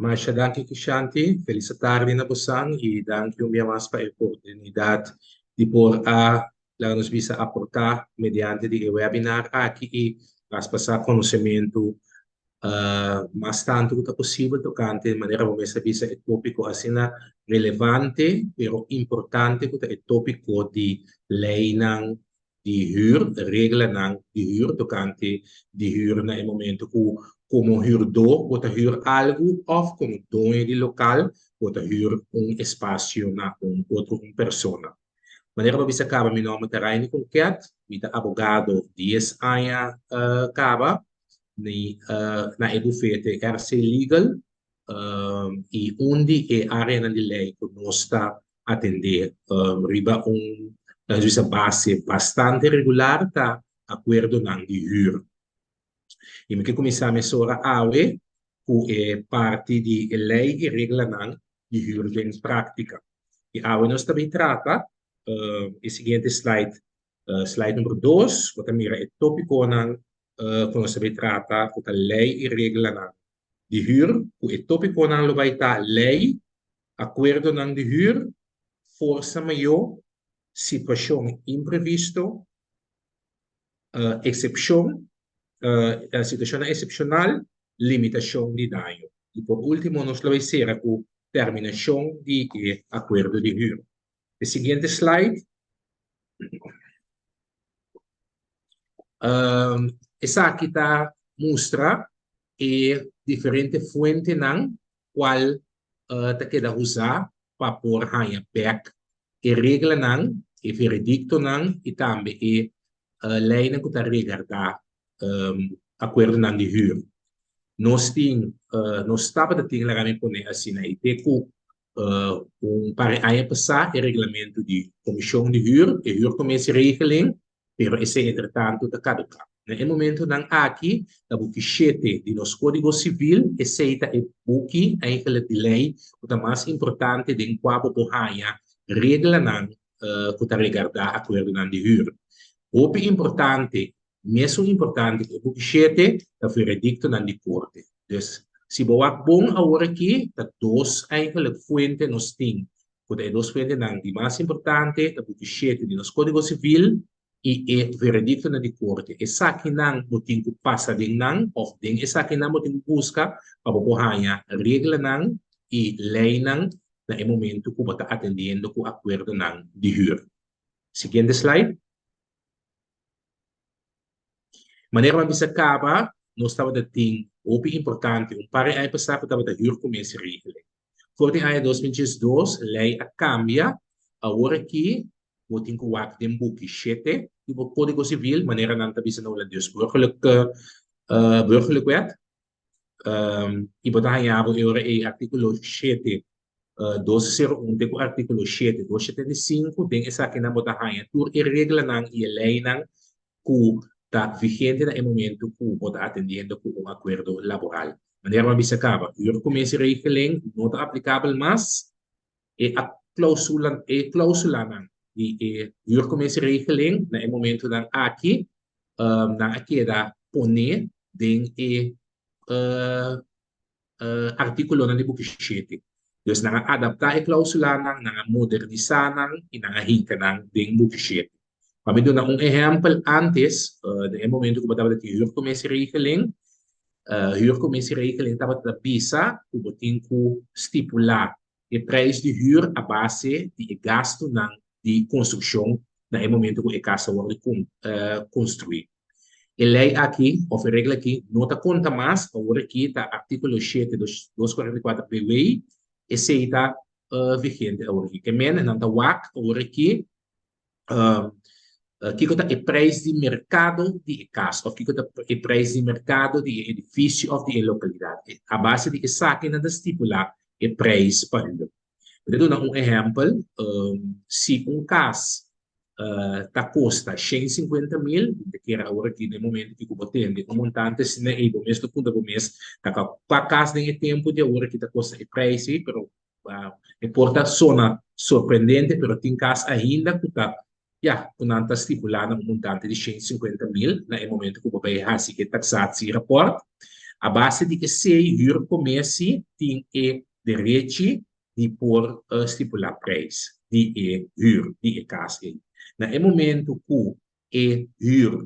Masha danki, Kishanti. Felis tardi na boso i danki un bia mas pa e oportunidat di por a laga nos bisa aportá mediante di e webinar aki i traspasá konosementu mas tantu ku ta posibel tokante manera bo mes a bisa e tópiko asina relevante pero importante ku ta e tópiko di leinan di hür, reglanan di hür tokante di hür na e momento ku komo hürdó bo ta hür algu òf komo doño di lokal bo ta hür un espasio na un otro un persona. Manera bo bisa kaba, mi nòmber ta Rainy Conquet, mi ta abogado 10 aña kaba ni na e bufete RC Legal i un di e áreanan di lei ku nos ta atendé riba un, nos bisa, base bastante regular ta akuerdonan di hür. I mi ke kuminsá mesora awe ku e parti di e lei i reglanan di hür den práktika. I awe nos ta bin trata e siguiente slide, slide number 2, bo ta mira e tópikonan ku nos ta bin trata ku ta lei i reglanan di hür, ku e tópikonan lo bai ta lei, akuerdonan di hür, forsa mayó, situashon imprevisto, eksepshon, situashonnan eksepshonal, limitashon di daño. I por último nos lo bai sera ku terminashon di e akuerdo di hür. E siguiente slide. Esaki ta mustra e diferente fuentenan kual ta keda usá pa por haña bèk e reglanan, e verediktonan i tambe e leinan ku ta regardá akuerdonan di hür. Nos tin, nos tabata tin, laga mi pone asina, i te ku un par di aña pasá e reglamentu di komishon di hür, e huurcommissieregeling, pero esei entretantu ta kaduká. Na e momentunan aki ta buki 7 di nos Kódigo Sivil, esei ta e buki eigenlijk di lei ku ta mas importante den kua bo por haña reglanan ku ta regardá akuerdonan di hür. Hopi importante, mesun importante ku e buki 7, ta verediktonan di korte. Dus, si bo wak bon awor aki, ta dos eigenlijk fuente nos tin, ku ta e dos fuentenan di mas importante, ta buki 7 di nos Kódigo Sivil i e verediktonan di korte. Esakinan bo tin ku pasa den nan òf den esakinan bo tin ku buska pa bo por haña reglanan i leinan na e momento ku bo ta atendiendo ku akuerdonan di hür. Siguiente slide. Manera bo a bisa kaba, nos tabata tin hopi importante un par di aña pasá ku tabata huurcommissieregeling. For di aña 2012 lei a kambia, awor aki bo tin ku wak den buki 7 di bo Kódigo Sivil, manera nan ta bisa na hulandes burgerlijke burgerlijk wet, i bo ta haña bo e ora ei artíkulo 7 201 te ku artíkulo 7 275. Den esakinan bo ta haña tur e reglanan i e leinan ku ta vigente na e momento ku bo ta atendiendo ku un akuerdo laboral. Manera bo a bisa kaba, huurcommissieregeling no ta aplikabel mas. E klausula, e klausulanan di e huurcommissieregeling na e momentonan aki nan a keda pone den e artíkulonan di buki 7. Dus nan a adaptá e klausulanan, nan a modernisá nan i nan a hinka nan den buki 7. Pa mi duna un ehèmpel, ántes, den e momentu ku bo tabata tin huurcommissieregeling, huurcommissieregeling tabata ta bisa ku bo tin ku stipulá e preis di hür a base di e gastunan di konstrukshon na e momentu ku e kas a wòrdu konstruí. E lei aki òf e regla aki no ta konta mas, awor aki ta artíkulo 7 244 BW, esei ta vigente awor aki. Ke men nan ta wak awor aki kiko ta e preis di merkado di e kas òf kiko ta e preis di merkado di e edifisio òf di e lokalidat. A base di esaki nan ta stipulá e preis pa hür. Mi ta duna un ehèmpel, si un kas ta kosta 150.000, mi ta kere awor aki den e momento ki ku bo tende un montante asina ei bo mes lo puntra bo mes ta kua kas den e tempu di awor aki ta kosta e preis ei, pero e por ta sona sorprendente, pero tin kas ainda ku ta, ya, ku nan ta stipulá na un montante di 150.000 na e momento ku bo bai hasi e taxatierapport. A base di esei huurcommissie tin e derechi di por stipulá prijs di e huur di e kas ei. Na e momento ku e huur,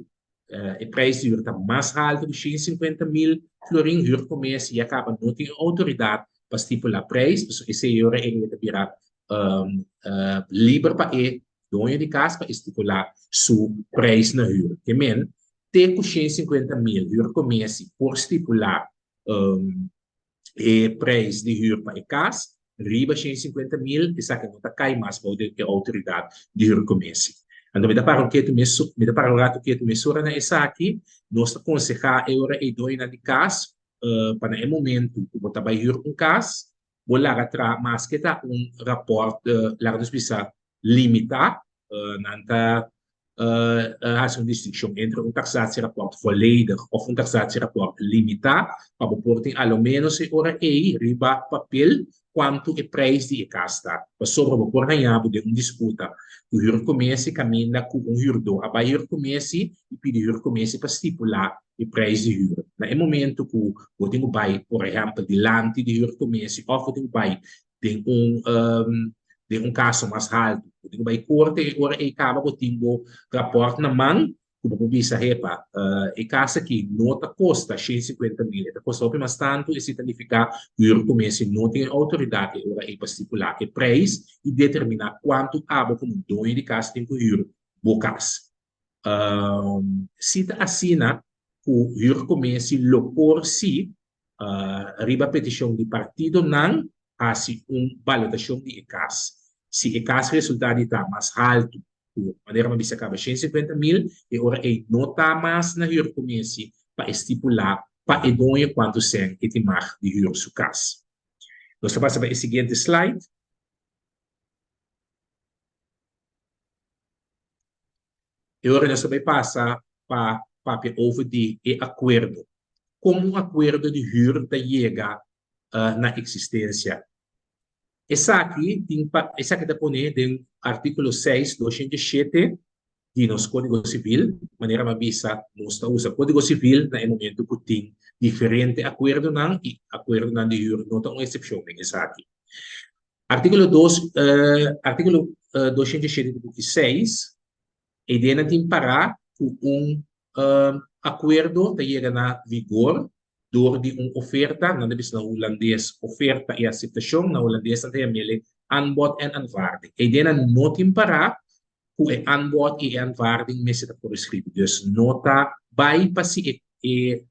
e prijs di huur ta mas haltu ku 150.000 florin, huurcommissie ya kaba no tin e outoridat pa stipulá prijs, pasobra esei ora ei ta bira liber pa e doño di kas pa e stipulá su prijs na huur. Ke men, te ku 150.000 huurcommissie por stipulá e prijs di huur pa e kas, riba 150.000 esaki no ta kai mas bou di e outoridat di huurcommissie. Anto mi ta para un ketu mes, mi ta para un ratu ketu mesora na esaki. Nos ta konsehá e ora ei doñonan di kas pa na e momentu ku bo ta bai huur un kas, bo laga traha maske ta un rapòrt, laga nos bisa, limitá. Nan ta hasi un distinshon entre un taxatierapport volledig òf un taxatierapport limitá pa bo por tin a lo ménos e ora ei riba papel kuantu e preis di e kas ta. Pasobra bo por haña bo den un disputa ku huurcommissie kaminda ku un huurdó a bai huurcommissie i pidi huurcommissie pa stipulá e preis di huur. Na e momento ku bo tin ku bai por ehèmpel dilanti di huurcommissie òf bo tin ku bai den un den un kaso mas haltu. Bo tin ku bai korte e ora ei kaba bo tin bo rapòrt na man ku bo por bisa hepa e kas aki no ta kosta 150.000, e ta kosta hopi mas tantu, esei ta nifiká ku huurcommissie no tin e outoridat e ora ei pa stipulá e preis i determiná kuantu abo komo doño di kas tin ku hür bo kas. Si ta asina ku huurcommissie lo por si riba petishon di partidonan hasi un balotashon di e kas. Si e kas resultá di ta mas haltu ku manera mi a bisa kaba 150.000, e ora ei no ta mas na huurcommissie pa e stipulá pa e doño kuantu sèn e tin mag di hür su kas. Nos ta pasa pa e siguiente slide. E ora nos ta bai pasa pa papia over di e akuerdo. Kon un akuerdo di hür ta yega na eksistensia? Esaki tin pa esaki ta pone den artíkulo seis 207 di nos Kódigo Sivil. Manera mi a bisa nos ta usa Kódigo Sivil na e momento ku tin diferente akuerdonan i akuerdonan di hür no ta un eksepshon den esaki. Artíkulo dos artíkulo 207 di buki seis, e ideanan tin pará ku un akuerdo ta yega na vigor dor di un oferta, nan ta bisa na hulandes oferta i aseptashon, na hulandes nan ta yam'el aanbod en aanvaarding. E ideanan no tin pará ku e aanbod i e aanvaarding mester ta por eskrito. Dus no ta bai pa si e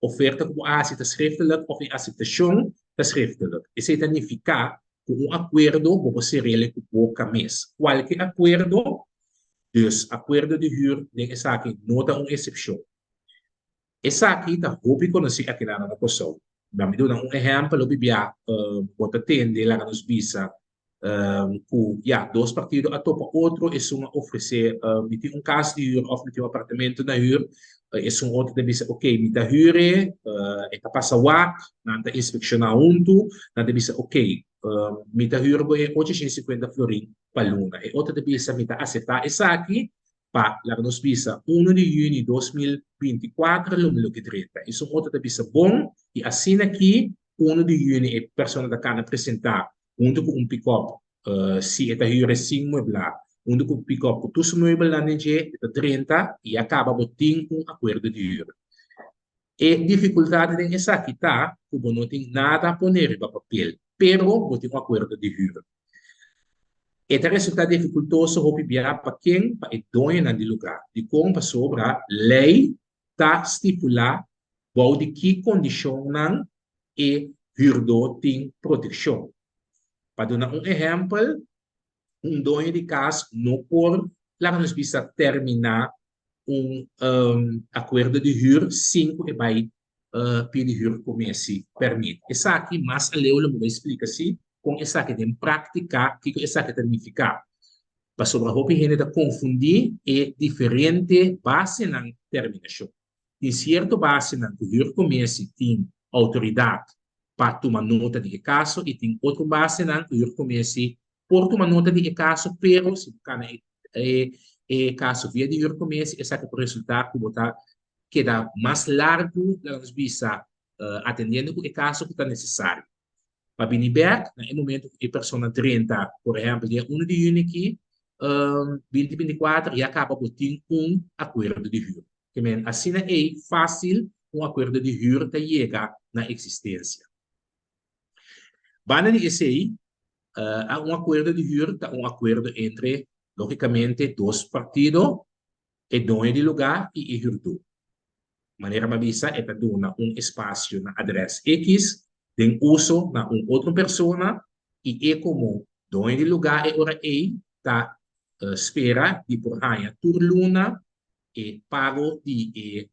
Oferta ku bo a hasi ta schriftelijk òf e aseptashon ta schriftelijk. Esei ta nifiká ku un akuerdo bo por ser'el ku boka mes. Kualke akuerdo, dus akuerdo di hür den esaki no ta un esepshon. Esaki ta hopi konosí akinan na Kòrsou. Bo mi duna un ehèmpel, hopi bia bo ta tende laga nos bisa ku ya dos partido a topa otro, esun a ofresé mi tin un kas di hür òf mi tin un apartamento na hür, esun otro ta bisa ok mi ta hür e, e ta pasa wak, nan ta inspekshoná huntu, nan ta bisa ok mi ta hür bo e 850 florin pa luna, e otro ta bisa mi ta aseptá esaki pa laga nos bisa unu di yüni 2024 lo mi loke drenta, esun otro ta bisa bon i asina ki unu di yüni e persona ta kana presentá huntu ku un pikòp, si e ta hür e sin mueblá, huntu ku pikòp ku tur su muebelnan den dje, e ta drenta i a kaba bo tin un akuerdo di hür. E difikultat den esaki ta ku bo no tin nada pone riba papel, pero bo tin un akuerdo di hür. E ta resultá difikultoso hopi bia pa ken? Pa e doñonan di lugá. Dikon? Pasobra lei ta stipulá bou di ki kondishonnan e hürdó tin protekshon. Pa duna un ehèmpel, un doño di kas no por, laga nos bisa, terminá un akuerdo di hür sin ku e bai pidi hürkommissie pèrmit. Esaki mas aleu lo mi bai splika si kon esaki den práktika, kiko esaki ta nifiká. Pasobra hopi hende ta konfundí e diferente basenan terminashon. Tin sierto basenan ku huurcommissie tin outoridat pa tuma nota di e kaso i tin otro basenan ku huurcommissie por tuma nota di e kaso pero si bo kana e kaso via di huurcommissie esaki por resultá ku bo ta. keda mas largu, laga nos bisa, atendiendo ku e kaso ku ta nesesario. Pa bini bek na e momento ku e persona drenta, por ehèmpel dia uno di yüni aki, 2024, ya kaba bo tin un akuerdo di hür. Ke men asina ei fásil un akuerdo di hür ta yega na eksistensia. Banda di esei, un akuerdo di hür ta un akuerdo entre, lógikamente, dos partido, e doño di lugá i e hürdó. Manera mi a bisa, e ta duna un espasio na adrès X den uso na un otro persona i e komo doño di lugá e ora ei ta spera di por haña tur luna e pago di e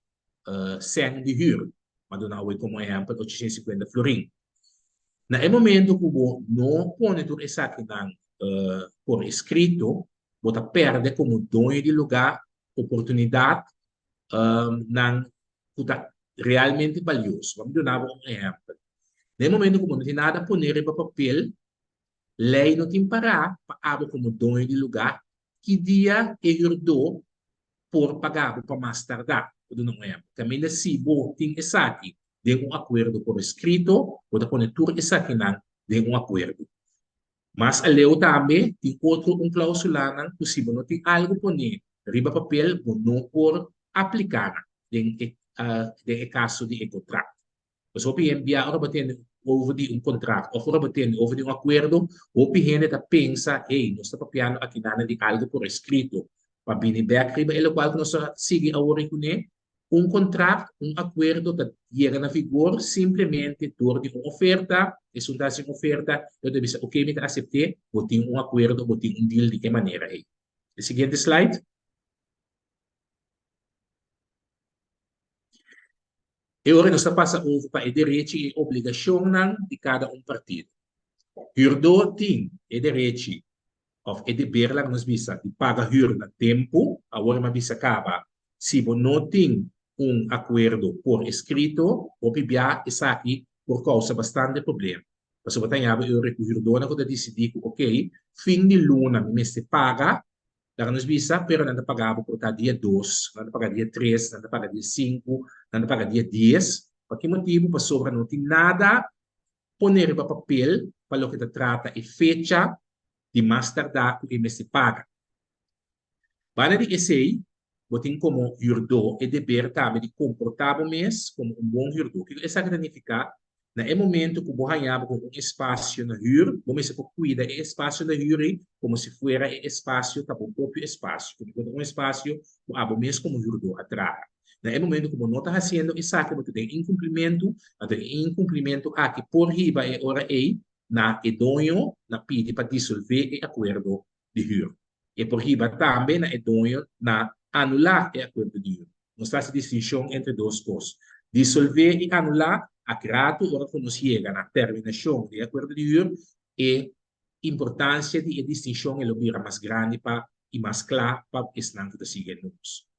sèn di hür. Mi a duna awe komo ehèmpel 850 florin. Na e momento ku bo no pone tur esakinan por eskrito, bo ta pèrdè komo doño di lugá oportunidat nan ku ta realmente balioso. Bo mi duna bo un ehèmpel. Na e momento ku bo no tin nada pone riba papel, lei no tin pará pa abo komo doño di lugá ki dia e hürdó por paga bo pa mas tardá. Bo duna un ehèmpel. Kaminda si bo tin esaki den un akuerdo por eskrito, bo ta pone tur esakinan den un akuerdo. Mas aleu tambe tin otro un klausulanan ku si bo no tin algu poné riba papel bo no por apliká nan den e den e kaso di e kontrakt. Pues hopi hende bia ora bo tende over di un kontrakt òf ora bo tende over di un akuerdo hopi hende ta pensa hey nos ta papiando akinan di algu por eskrito pa bini bèk riba e lokual ku nos ta sigui awor i kuné. Un kontrakt, un akuerdo ta yega na vigor simplemente dor di un oferta, esun ta hasi un oferta, e otro ta bisa ok mi ta asept'é, bo tin un akuerdo, bo tin un deal di e manera ei. E siguiente slide. E ora nos ta pasa over pa e derechi i e obligashonnan di kada un partido. Hürdó tin e derechi òf e deber laga nos bisa di paga hür na tempu, awor mi a bisa kaba si bo no tin un akuerdo por eskrito hopi bia esaki por kousa bastante problema. Pasobra bo ta haña bo e ora ku hürdónan ku ta disidí ku okey fin di luna mi mester paga Laga nos bisa, pero nan ta paga bo por ta dia dos, nan ta paga dia tres, nan ta paga dia sinku, nan ta paga dia dies. Pa ki motibu? Pasobra no tin nada pone riba papel pa loke ta trata e fecha di mas tardá ku e mester paga. Banda di esei, bo tin komo hürdó e deber tambe di komportá bo mes komo un bon hürdó. Kiko esaki ta nifiká? Na e momento ku bo haña bo ku un espasio na hür, bo mester por kuida e espasio na hür ei komo si fuera e espasio ta bo propio espasio, komo ku ta un espasio ku abo mes komo hürdó a traha. Na e momento ku bo no ta hasiendo esaki, bo ta den inkumplimentu, anto e inkumplimentu aki por hiba e ora ei na e doño na pidi pa disolvé e akuerdo di hür. E por hiba tambe na e doño na anulá e akuerdo di hür. Nos ta hasi distinshon entre dos kos, disolvé i anulá. Aki ratu ora ku nos yega na terminashon di e akuerdo di hür, e importansia di e distinshon e lo bira mas grandi pa i mas kla pa esnan ku ta sigui nos.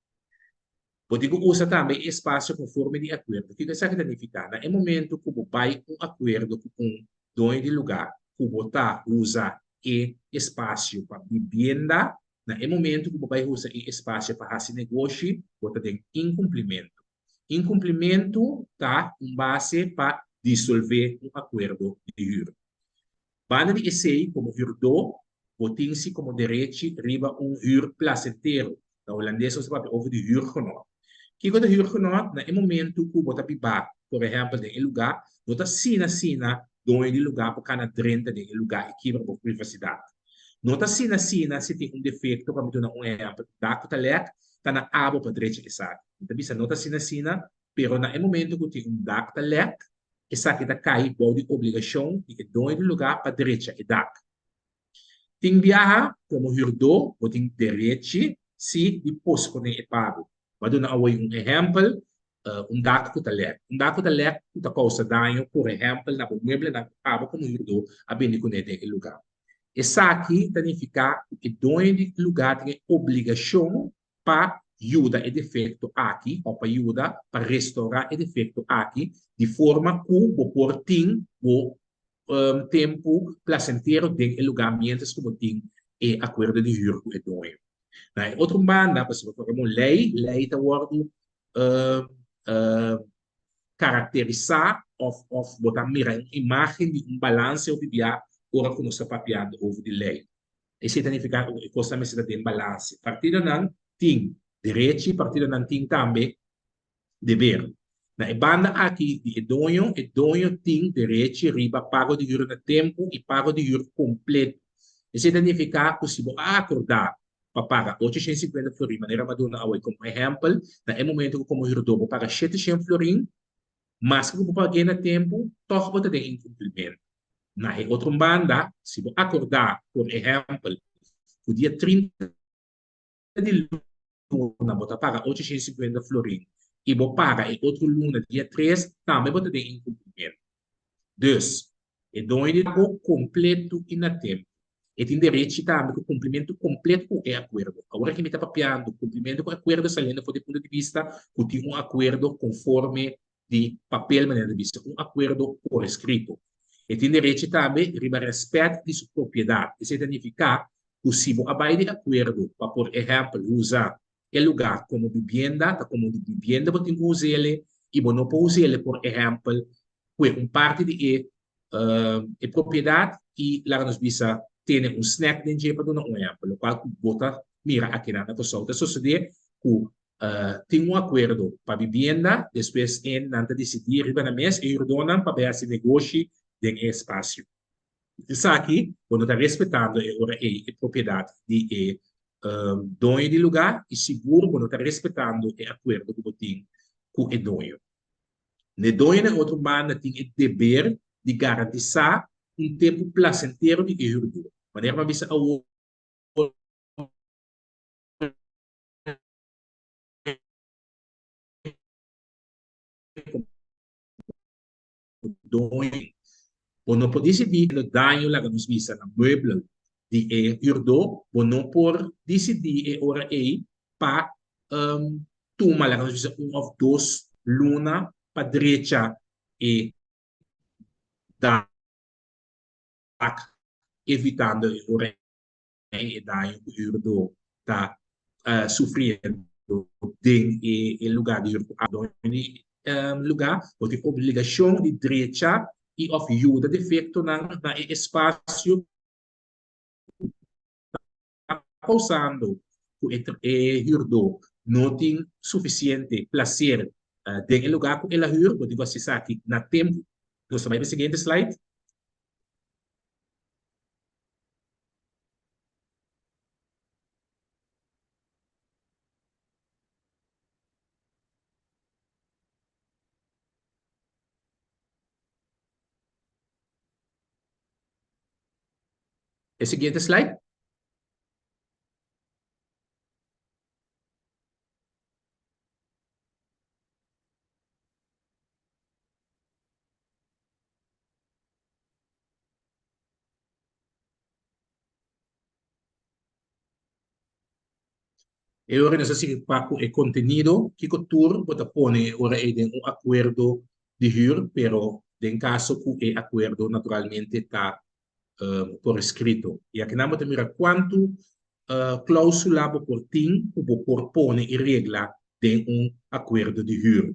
Bo tin ku usa tambe e espasio konforme di e akuerdo. Kiko esaki ta nifiká? Na e momentu ku bo bai un akuerdo ku un doño di lugá ku bo ta usa e espasio pa bibienda, Na e momento ku bo bai usa e espasio pa hasi negoshi, bo ta den inkumplimentu. Inkumplimentu ta un base pa disolvé un akuerdo di hür. Banda di esei, komo hürdó, bo tin si komo derechi riba un hür plasentero. Na hulandes nos ta papia over di huurgenot. Kiko ta huurgenot? Na e momento ku bo ta bibá, por ehèmpel, den e lugá, no ta asina asina doño di lugá por kana drenta den e lugá i kibra bo privasidat. No ta asina asina si tin un defekto, pa mi duna un ehèmpel, un dak ku ta lèk, ta na abo pa drecha esaki. Mi ta bisa no ta asina asina, pero na e momento ku tin un dak ta lèk, esaki ta kai bou di obligashon di e doño di lugá pa drecha e dak. Tin biaha, komo hürdó, bo tin derechi si di posponé e pago. Bo a duna awor un ehèmpel, un dak ku ta lèk. Un dak ku ta lèk ku ta kousa daño, por ehèmpel, na bo mueblenan ku abo komo hürdó a bini kuné den e lugá. Esaki ta nifiká ku e doño di lugá tin e obligashon pa yuda e defekto aki òf pa yuda pa restourá e defekto aki di forma ku bo por tin bo tempu plasentero den e lugá miéntras ku bo tin e akuerdo di hür ku e doño. Na e otro banda, pasobra ku un lei, lei ta wòrdu. karakterisá òf òf bo ta mira un imágen di un balanse hopi bia ora ku nos ta papiando over di lei. Esei ta nifiká ku e kosnan mester ta den balanse. Partidonan tin derechi, partidonan tin tambe deber. Na e banda aki di e doño, e doño tin derechi riba pago di hür na tempu i pago di hür kompleto. Esei ta nifiká ku si bo a akordá pa paga 850 florin, manera mi a duna awor komo ehèmpel, na e momento ku komo hürdó bo paga 700 florin, maske ku bo pag'é na tempu, tòg bo ta den inkumplimentu. Na e otro banda, si bo akordá, por ehèmpel, ku dia 30 di luna bo ta paga 850 florin i bo paga e otro luna dia 3, tambe bo ta den inkumplimentu. Dus, e doño di pago kompletu i na tempu. E tin derechi tambe ku kumplimentu kompletu ku e akuerdo. Awor aki mi ta papiando kumplimentu ku akuerdo saliendo for di punto di bista ku tin un akuerdo konforme di papel manera ta bisa, un akuerdo por eskrito. E tin derechi tambe riba rèspèt di su propiedat. Esei ta nifiká ku si bo a bai di akuerdo pa por ehèmpel usa e lugá komo bibienda, ta komo di bibienda bo tin ku us'ele i bo no por us'ele por ehèmpel kue un parti di e e propiedat i laga nos bisa tene un snack den dje pa duna un ehèmpel, lokual ku bo ta mira akinan na Kòrsou ta sosodé ku tin un akuerdo pa bibienda, despues e nan ta disidí riba nan mes e hürdónan pa bai hasi negoshi den e espasio. Esaki bo no ta respetando e ora ei e propiedat di e doño di lugá i sigur bo no ta respetando e akuerdo ku bo tin ku e doño. E doño na e otro banda tin e deber di garantisá un tempu plasentero di e hürdó. Manera mi a bisa awor, Doño, bo no por disidí lo daño laga nos bisa na mueble di e hürdó, bo no por disidí e ora ei pa tuma laga nos bisa un òf dos luna pa drecha e dak evitando e ora ei e daño ku hürdó ta sufriendo den e lugá di hür ku a doño di lugá bo tin obligashon di drecha i òf yuda defektonan na e espasio ku ta kousando ku e hürdó no tin sufisiente plaser den e lugá ku el a hür, bo tin ku hasi esaki na tempu. Nos ta bai pa e siguiente slide. E siguiente slide. E ora nos a sigui pa ku e kontenido, kiko tur bo ta pone e ora ei den un akuerdo di hür, pero den kaso ku e akuerdo naturalmente ta por eskrito. I akinan bo ta mira kuantu klausula bo por tin ku bo por pone i regla den un akuerdo di hür.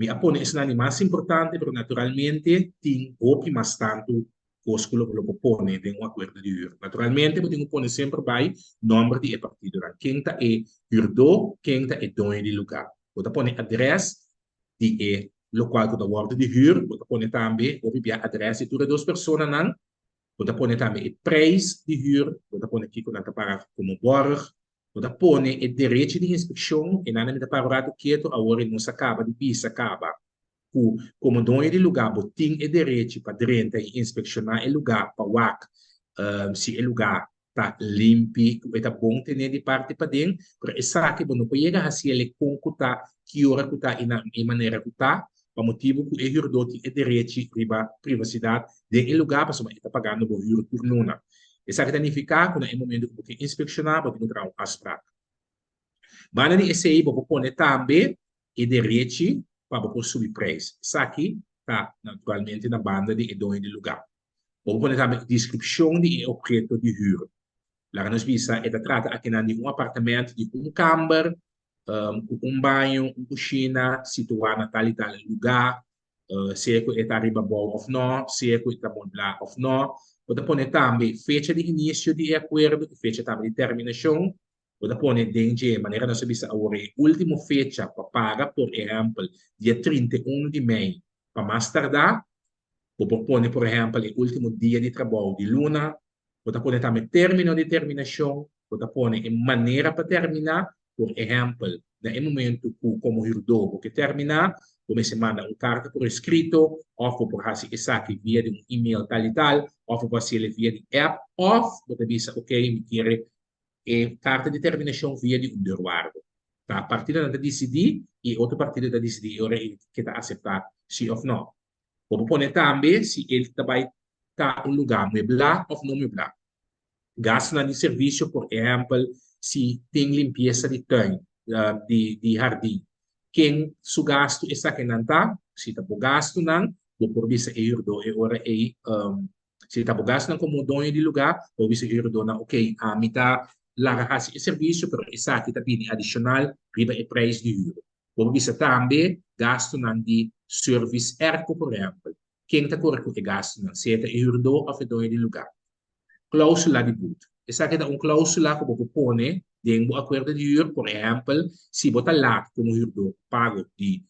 Mi a pone esnan di mas importante, pero naturalmente tin hopi mas tantu kos ku lo bo lo por pone den un akuerdo di hür. Naturalmente bo tin ku pone semper bai nòmber di e partidonan, ken ta e hürdó, ken ta e doño di lugá. Bo ta pone adrès di e lokual ku ta wòrdu di hür, bo ta pone tambe hopi bia adrès di tur e dos personanan, bo ta pone tambe e preis di hür, bo ta pone kiko nan ta paga komo bòrg, bo ta pone e derechi di inspekshon, e nan mi ta para un ratu ketu, awor e nos a kaba di bisa kaba ku komo doño di lugá bo tin e derechi pa drenta i inspekshoná e lugá pa wak si e lugá ta limpi, ku e ta bon tené di parti paden, pero esaki bo no por yega hasi el kon ku ta, ki ora ku ta i na e manera ku ta, pa motibu ku e hürdó tin e derechi riba privasidat den e lugá pasobra e ta pagando bo hür tur luna. Esaki ta nifiká ku na e momento ku bo ke inspekshoná bo tin ku traha un afsprak. Banda di esei bo por pone tambe e derechi pa bo por subi prijs. Esaki ta naturalmente na banda di e doño di lugá. Bo por pone tambe deskripshon di e obheto di hür. Laga nos bisa e ta trata akinan di un apartement di un kamber. Ku un baño, un kushina situá na tal i tal lugá, sea ku e ta riba bou òf nò, sea ku e ta mueblá òf nò. Bo ta pone tambe fecha di inisio di e akuerdo i fecha tambe di terminashon. Bo ta pone den dje, manera nos a bisa awor, e último fecha pa paga, por ehèmpel, dia 31 di mei pa mas tardá. Bo por pone, por ehèmpel, e último dia di trabou di luna. Bo ta pone tambe término di terminashon. Bo ta pone e manera pa terminá. Por ehèmpel, na e momentu ku komo hürdó bo ke terminá, bo mester manda un karta por eskrito, òf bo por hasi esaki via di un email tal i tal, òf bo por hasiel via di app, òf bo ta bisa, okey, mi kere e karta di terminashon via di un deurwaarder. Ta partidonan ta disidí i e otro partido ta disidí e ora ei ke ta aseptá si òf nò. Bo por pone tambe si el ta bai ta un lugá mueblá òf no mueblá. Gastunan di servisio, por ehèmpel si tin limpiesa di tuin, di hardin, ken su gastu esakinan ta? Si ta bo gastunan, bo por bisa e hürdó e ora ei. Si ta bo gastunan komo doño di lugá, bo bisa e hürdónan, Okey, ami ta laga hasi e servisio, pero esaki ta bini adishonal riba e preis di hür. Bo por bisa tambe gastunan di service airco, por ehèmpel. Ken ta kore ku e gastunan, sea ta e hürdó òf e doño di lugá? Klóusula di but. Esaki ta un klóusula ku bo por pone den bo akuerdo di hür, por ehèmpel, si bo ta lat komo hürdó ku pago di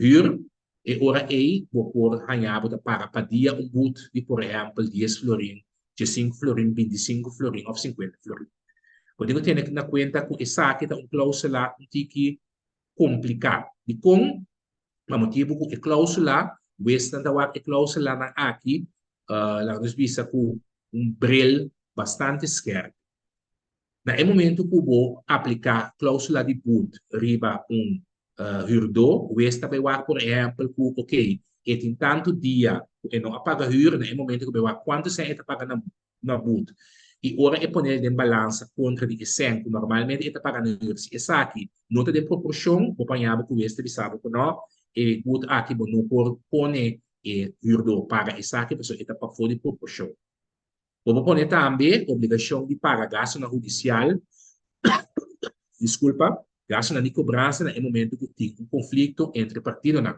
hür, E ora ei bo por haña bo ta paga pa dia un but di por ehèmpel dies florin, diesinku florin, bintisinku florin òf sinkuenta florin. Bo tin ku tene na kuenta ku esaki ta un klóusula un tiki kompliká. Dikon? Pa motibu ku e klóusula, wesnan ta wak e klóusulanan aki, laga nos bisa ku un bril bastante skèrp. Na e momento ku bo apliká klóusula di but riba un hürdó, wes ta bai wak por ehèmpel ku okey, e tin tantu dia ku e no a paga hür, na e momento ku bai wak kuantu sèn e ta paga na na but i ora e ponel den balansa kontra di e sèn ku normalmente e ta paga na hür, si esaki no ta den proporshon, bo paña bo ku wes ta bisa bo ku nò, e but aki bo no por pone e hürdó paga esaki pasobra e ta pafó di proporshon. Bo por pone tambe obligashon di paga gastunan hudisial, diskulpa, gastunan di kobransa na e momentu ku tin un konflikto entre partidonan.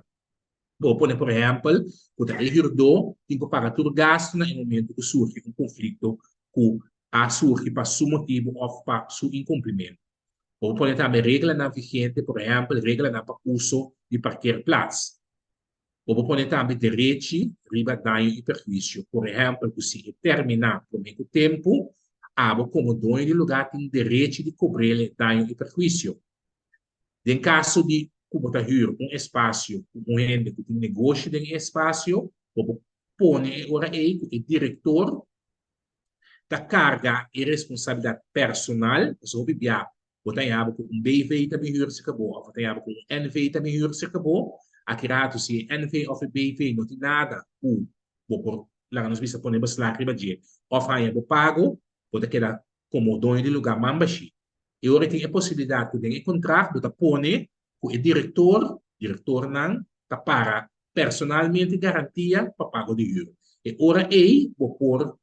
Bo por pone por ehèmpel ku ta e hürdó tin ku paga tur gastu na e momentu ku surgi un konflikto ku a surgi pa su motibu òf pa su inkumplimentu. Bo por pone tambe reglanan vigente, por ehèmpel reglanan pa uso di parkeerplaats. Bo por pone tambe derechi riba daño i perhuisio. Por ehèmpel, ku si e terminá promé ku tempu, abo komo doño di lugá tin derechi di kobr'el e daño i perhuisio. Den kaso di ku bo ta hür un espasio ku un hende ku tin negoshi den e espasio, bo por pone e ora ei ku e direktor ta karga e responsabilidat personal, pasobra hopi bia Bo ta yaba ku un BV ta bin hür serka bo òf bo ta yaba ku un NV ta bin hür serka bo. Aki ratu si e NV òf e BV no tin nada ku bo por laga nos bisa pone beslag riba dje òf haña bo pago, bo ta keda komo doño di lugá man bashí. E ora tin e posibilidat ku den e kontrakt bo ta pone ku e direktor, direktornan, ta para personalmente garantia pa pago di hür. E ora ei bo por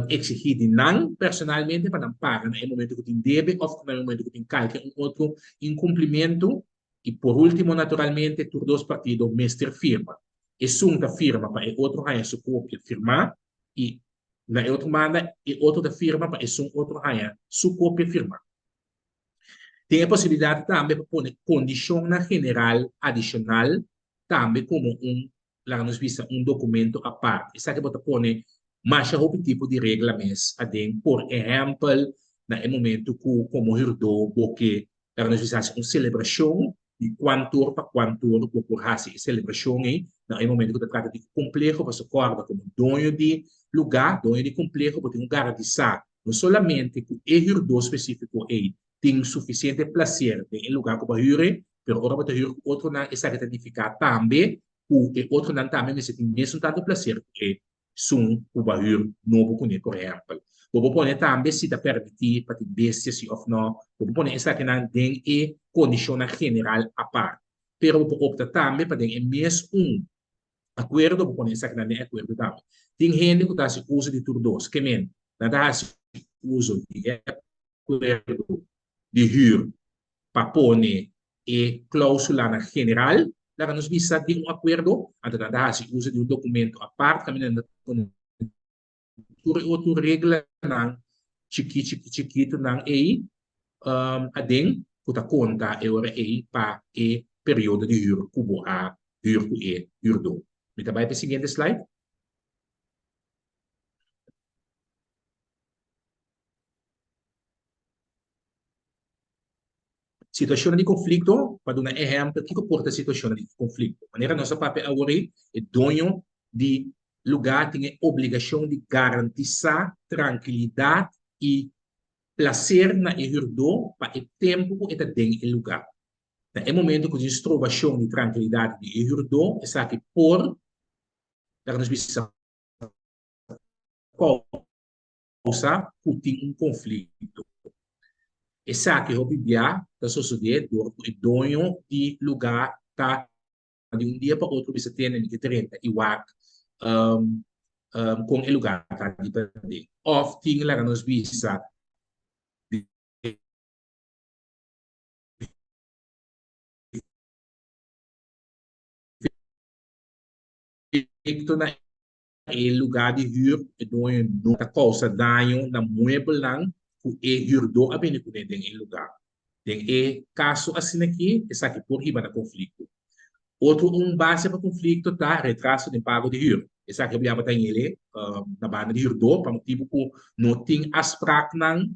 exigí di nan personalmente pa nan paga na e momento ku tin debe òf na e momento ku tin kalke un otro inkumplimentu. I por último naturalmente tur dos partido mester firma. Esun ta firma pa e otro haña su kopia firmá i na e otro banda e otro ta firma pa esun otro haña su kopia firmá. Tin e posibilidat tambe pa pone kondishonnan general adishonal tambe komo un laga nos bisa un documento apart. Esaki bo ta pone masha hopi tipo di regla mes aden. Por ehempel, na e momento cu como hurdó bo ke, laga nos bisa, haci un celebracion, di cuantor pa cuantor bo por haci e celebracion ei, na e momento cu ta trata di un compleho, pasobra corda como doño di lugar, doño di compleho, bo tin cu garantisa no solamente cu e hurdó specifico ei tin suficiente placer den e lugar cu bo a hür, pero ora bo ta hür cu otronan esaki ta nifica tambe cu e otronan tambe mester tin mesun tanto placer cu e sun cu bo a hür nobo cune. Por ehempel, bo por pone tambe si ta permiti pa tin bestia si of no, bo por pone esakinan den e condicionnan general apart, pero bo por opta tambe pa den e mes un akuerdo, bo pone esakinan den e akuerdo tambe. Tin hende cu ta haci uso di tur dos, ke men nan ta haci uso di e akuerdo di hür. pa pone e klausulanan general, laga nos bisa den un akuerdo, anto nan ta hasi uso di un dokumento apart kaminda nan ta pone tur e otro reglanan chikí chikí chikitunan ei aden ku ta konta e ora ei pa e periodo di hür ku bo a hür ku e hürdó. Mi ta bai pa e siguiente slide. Situashonnan di konflikto, pa duna ehèmpel kiko por ta situashonnan di konflikto. Manera nos a papia awor ei, e doño di lugá tin e obligashon di garantisá trankilidat i plaser na e hürdó pa e tempu ku e ta den e lugá. Na e momento ku tin strobashon di trankilidat di e hürdó, esaki por, laga nos bisa, kousa ku tin un konflikto. Esaki hopi bia ta sosodé dor ku e doño di lugá ta di un dia pa otro bisa tene mi ke drenta i wak kon e lugá ta di paden. Òf tin laga nos bisa defekto na e lugá di hür, e doño no ta kousa daño na muebelnan ku e hürdó a bini kuné den e lugá. Den e kaso asin'akí, esaki por hiba na konflikto. Otro un base pa konflikto ta retraso den pago di hür. Esaki a tabata yele na banda di hürdó pa motibu ku no tin afspraknan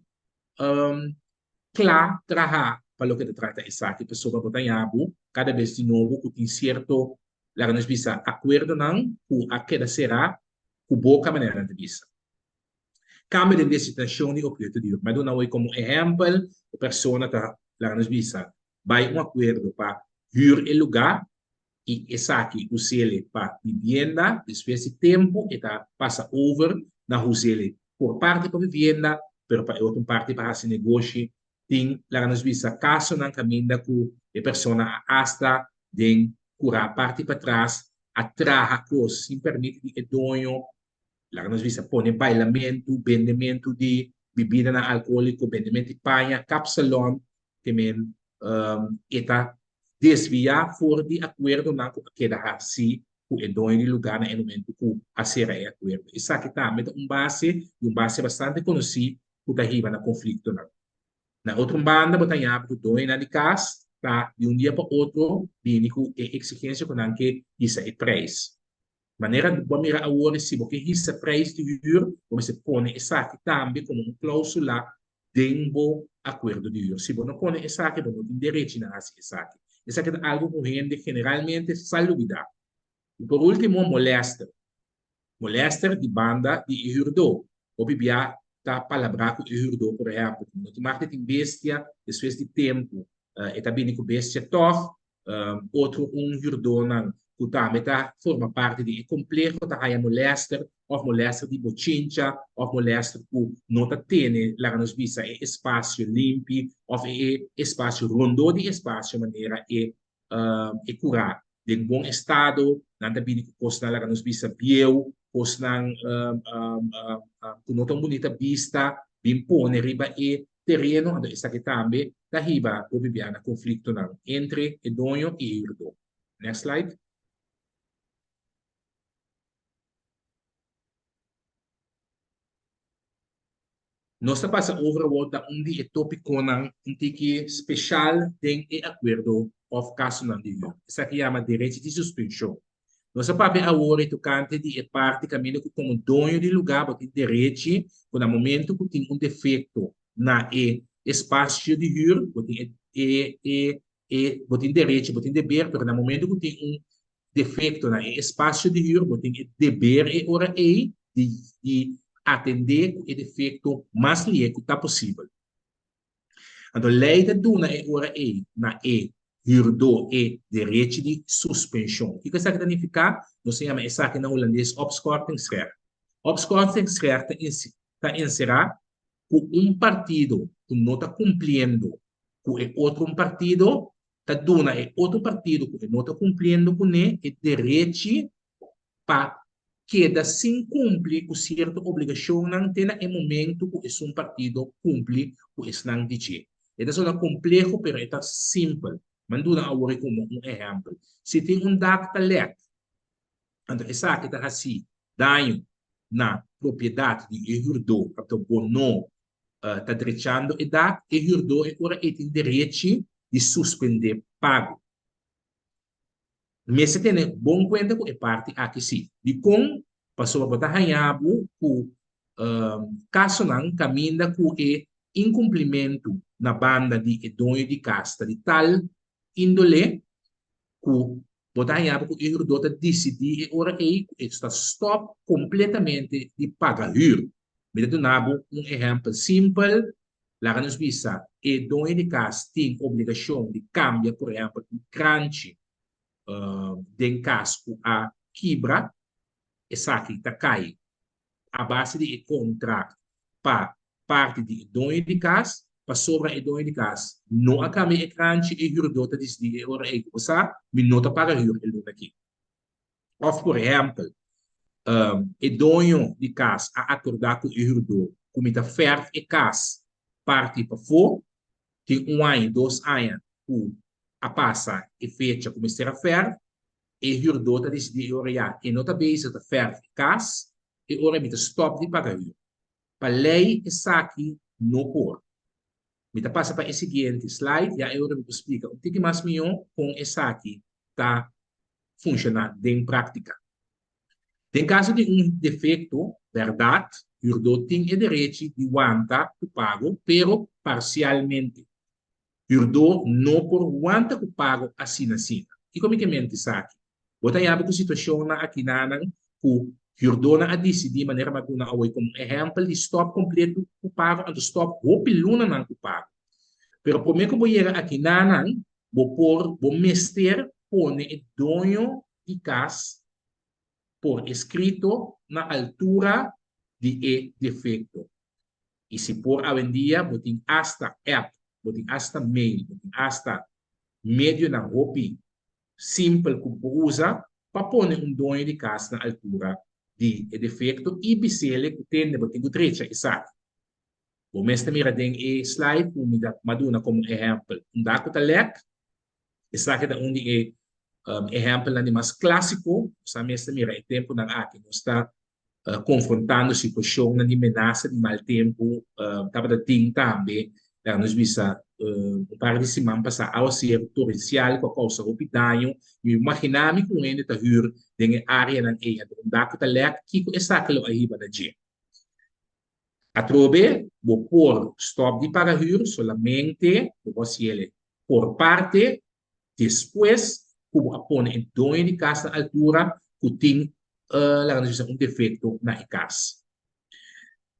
kla traha pa loke ta trata esaki, pasobra bo ta haña bo kada bes di nobo ku tin sierto laga nos bisa akuerdonan ku a keda será ku boka manera nan ta bisa. Kambio den designashon di opheto di hür. Mi a duna awor komo ehèmpel, e persona ta, laga nos bisa, bai un akuerdo pa hür e lugá i esaki us'ele pa bibienda, despues di tempu e ta pasa over na us'ele por parti pa bibienda, pero pa e otro parti pa hasi negoshi. Tin, laga nos bisa, kasonan kaminda ku e persona a asta den kurá parti patras, a traha kos sin permit di e doño, laga nos bisa pone bailamentu, bendementu di bibidanan alkohóliko, bendementu di paña, kapsalòn, te men e ta desviá for di akuerdonan ku a keda hasí ku e doño di lugá na e momentu ku a sera e akuerdo. Esaki tambe ta un base, i un base bastante konosí, ku ta hiba na konfliktonan. Na otro banda bo ta haña ku doñonan di kas ta di un dia pa otro bini ku e eksigensia ku nan ke hisa e preis. Manera bo a mira awor si bo ke hisa preis di hür bo mester pone esaki tambe komo un klausula den bo akuerdo di hür. Si bo no pone esaki bo no tin derechi na hasi esaki. Esaki ta algu ku hende generalmente sa lubida. I por ultimo molèster. Molèster di banda di e hürdó. Hopi bia ta palabrá ku e hürdó, por ehèmpel, ku no tin mag di tin bestia, despues di tempu e ta bini ku bestia tòg. Otro un hürdónan ku tambe ta forma parti di e kompleho ta haña molèster òf molèster di bochincha òf molèster ku no ta tene, laga nos bisa, e espasio limpi òf e espasio rondó di espasio manera e e kurá den bon estado, nan ta bini ku kosnan laga nos bisa bieu, kosnan ku no ta un bunita bista, bin pone riba e tereno, anto esaki tambe ta hiba hopi bia na konfliktonan entre e doño i e hürdó. Next slide. Nos ta pasa over awor ta un di e tópikonan un tiki speshal den e akuerdo òf kasonan di hür. Esaki yama derechi di suspenshon. Nos a papia awor e tokante di e parti kaminda ku komo doño di lugá bo tin derechi ku na momentu ku tin un defekto na e espasio di hür bo tin e e e bo tin derechi, bo tin deber, pero na momentu ku tin un defekto na e espasio di hür, bo tin e deber e ora ei di di atendé ku e defekto mas lihé ku ta posibel. Anto lei ta duna e ora ei na e hürdó e derechi di suspenshon. Kiko esaki ta nifiká? Nos ta yama esaki na hulandes opschortingsrecht. Opschortingsrecht ta ta enserá ku un partido ku no ta kumpliendo ku e otro un partido ta duna e otro partido ku e no ta kumpliendo kuné e derechi pa keda sin kumpli ku sierto obligashonnan te na e momentu ku esun partido kumpli ku esnan di dje. E ta sona kompleho pero e ta simpel. Mi a duna awor e komo un ehèmpel. Si tin un dak ta lèk, anto esaki ta hasi daño na propiedat di e hürdó, anto bo no ta drechando e dak, e hürdó e ora ei tin derechi di suspendé pago. Mester tene bon kuenta ku e parti aki si. Dikon? Pasobra bo ta haña bo ku kasonan kaminda ku e inkumplimentu na banda di e doño di kas ta di tal índole ku bo ta haña bo ku e hürdó ta disidí e ora ei ku e ta stòp kompletamente di paga hür. Mi ta duna bo un ehèmpel simpel. Laga nos bisa, e doño di kas tin obligashon di kambia, por ehèmpel, un kranchi den kas ku a kibra, esaki ta kai a base di e kontrakt pa parti di e doño di kas, pasobra e doño di kas no a kambia e kranchi, e hürdó ta disidí e ora ei ku bo sa, mi no ta paga hür e luna aki. Òf por ehèmpel, e doño di kas a akordá ku e hürdó ku mi ta fèrf e kas parti pafó, tin un aña, dos aña ku a pasa e fecha ku mester a fèrf, e hürdó ta disidí e ora ya e no ta bezig ta fèrf e kas, e ora mi ta stòp di paga hür. Pa lei esaki no por. Mi ta pasa pa e siguiente slide, ya e ora mi por splika un tiki mas mihó kon esaki ta funshoná den práktika. Den kaso di un defekto, bèrdat, hürdó tin e derechi di wanta ku pago, pero parsialmente. Hürdó no por wanta ku pago asina asina. Kiko mi ke menti esaki? Bo ta yaba ku situashonnan akinanan ku hürdónan a disidí, manera mi a duna awor komo un ehèmpel, di stòp kompletu ku pago anto stòp hopi lunanan ku pago. Pero promé ku bo yega akinanan, bo por, bo mester pone e doño di kas por eskrito na altura di e defekto. I si por awendia bo tin asta app, bo tin asta mail, bo tin asta medionan hopi simpel ku bo por usa pa pone un doño di kas na altura di e defekto i bis'ele ku tende bo tin ku drecha esaki. Bo mes ta mira den e slide ku mi ta duna komo ehèmpel un dak ku ta lèk. Esaki ta un di e ehèmpelnan di mas klásiko. Nos a mes ta mira e tempunan aki nos ta konfrontando situashonnan di menasa di mal tempu. Tabata tin tambe, laga nos bisa, un par di siman pasá awaseru torensial ku a kousa hopi daño. Mi imaginá mi ku un hende ta hür den e áreanan ei anto un dak ku ta lèk, kiko esaki lo a hiba na dje? Atrobe bo por stòp di paga hür solamente bo por hasiel por parte despues ku bo a pone e doño di kas na altura ku tin laga nos bisa un defekto na e kas.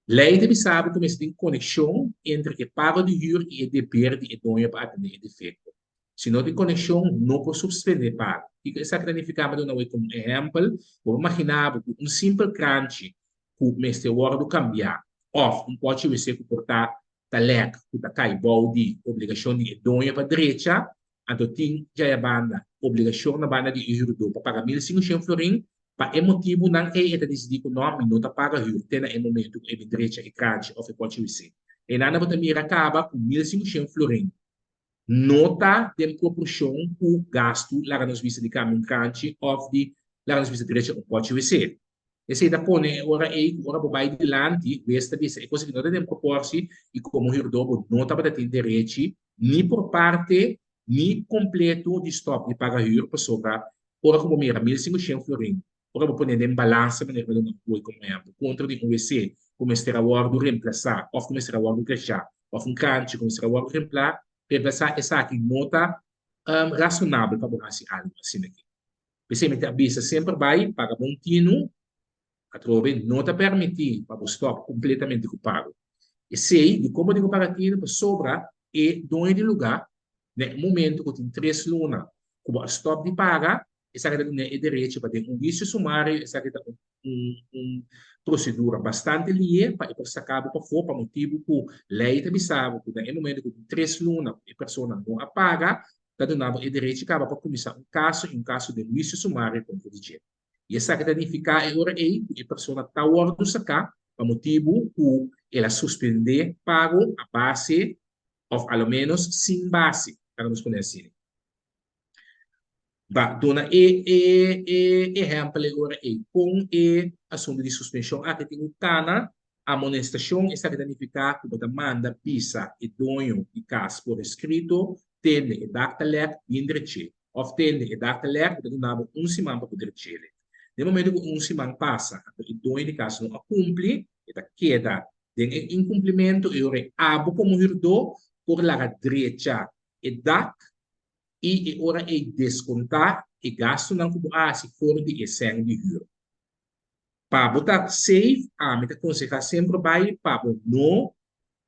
Lei ta bisa bo ku mester tin konekshon entre e pago di hür i e deber di e doño pa atendé e defekto. Si no tin konekshon no por suspendé pago. Kiko esaki ta nifiká? Mi a duna bo komo ehèmpel, bo por maginá bo ku un simpel kranchi ku mester wòrdu kambiá òf un pòchi wc ku por ta ta lèk ku ta kai bou di obligashon di e doño pa drecha, anto tin djaya banda obligashon na banda di e hürdó pa paga 1500 florin. Pa e motibunan ei e ta disidí ku nò, mi no ta paga hür te na e momentu ku e bin drecha e kranchi òf e pòchi wc. Einan bo ta mira kaba ku 1500 florin no ta den proporshon ku gastu laga nos bisa di kambia un kranchi òf di laga nos bisa drecha un pòchi wc. Esei ta pone e ora ei ku ora bo bai dilanti, wes ta bisa e kos aki no ta den proporsi i komo hürdó bo no tabata tin derechi ni por parte ni kompleto di stòp di paga hür pasobra ora ku bo mira 1500 florin ora bo pone den balansa manera bo duna hoy komo ehèmpel kontra di un wc ku mester a wòrdu remplasá òf ku mester a wòrdu drechá òf un kranchi ku mester a wòrdu remplasá esaki no ta rasonabel pa bo hasi algu asina aki. P'esei mi ta bisa semper bai paga bon tinu, atrobe no ta permití pa bo stòp kompletamente ku pago. Esei, dikon bo tin ku paga tinu? Pasobra e doño di lugá na e momentu ku tin tres luna ku bo a stòp di paga, esaki ta dun'é e derecho pa den un huisio sumario, esaki ta un prosedura bastante lié pa e por saka bo pafó pa motibu ku lei ta bisa bo ku na e momentu ku tin tres luna ku e persona no a paga, ta duna bo e derechi kaba pa kuminsá un kaso i un kaso den huisio sumario kontra di dje. I esaki ta nifiká e ora ei ku e persona ta wòrdu saká pa motibu ku el a suspendé pago a base. Òf a lo ménos sin base, laga nos pone asina. Ba duna e e e ehèmpel e ora ei kon e asuntu di suspenshon aki tin ku kana. Amonestashon, esaki ta nifiká ku bo ta manda bisa e doño di kas por eskrito, tende e dak ta lèk, bin drech'é. Òf tende e dak ta lèk, bo ta duna bo un siman pa bo drech'é. Den momento ku un siman pasa anto e doño di kas no a kumpli, e ta keda den e inkumplimentu i ora ei abo komo hürdó por laga drecha e dak i e ora ei deskontá e gastunan ku bo a hasi for di e sèn di hür. Pa bo ta safe, ami ta konsehá semper bai pa bo no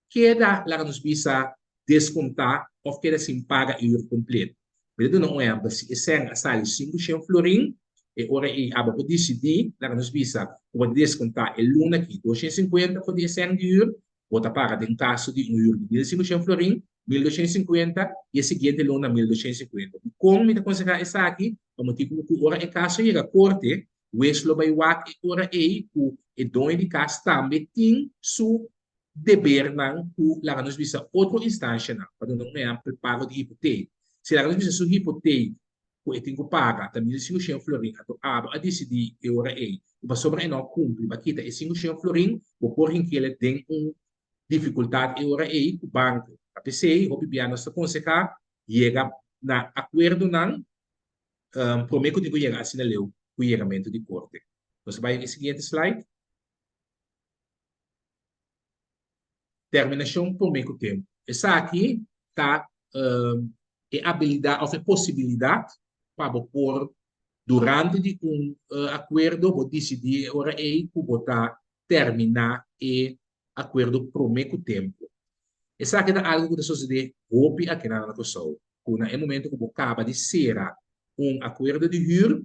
keda, laga nos bisa, deskontá òf keda sin paga e hür kompleto. Mi ta duna un ehèmpel, si e sèn a sali 500 florin, e ora ei abo por disidí, laga nos bisa, ku bo ta deskontá e luna aki 250 for di e sèn di hür, Bo ta paga den kaso di un hür di 1500 florin, 1250, i e siguiente luna 1250. Dikon mi ta konsehá esaki? Pa motibu ku ora e kaso yega korte, wes lo bai wak e ora ei ku e doño di kas tambe tin su debernan ku laga nos bisa otro instanshanan. Pa duna un ehèmpel, pago di hipotek. Si laga nos bisa su hipotek ku e tin ku paga ta 1500 florin, anto abo a disidí e ora ei ku pasobra e no a kumpli pa kita e 500 florin, bo por hink'el den un difikultat e ora ei ku banko. Ta p'esei hopi bia nos ta konsehá yega na akuerdonan promé ku tin ku yega asina leu ku yegamentu di korte. Nos ta bai e siguiente slide. Terminashon promé ku tempu. Esaki ta e abilidat òf e posibilidat pa bo por durante di un akuerdo bo disidí e ora ei ku bo ta terminá e akuerdo promé ku tempu. Esaki ta algu ku ta sosodé hopi akinan na Kòrsou, ku na e momento ku bo kaba di sera un akuerdo di hür,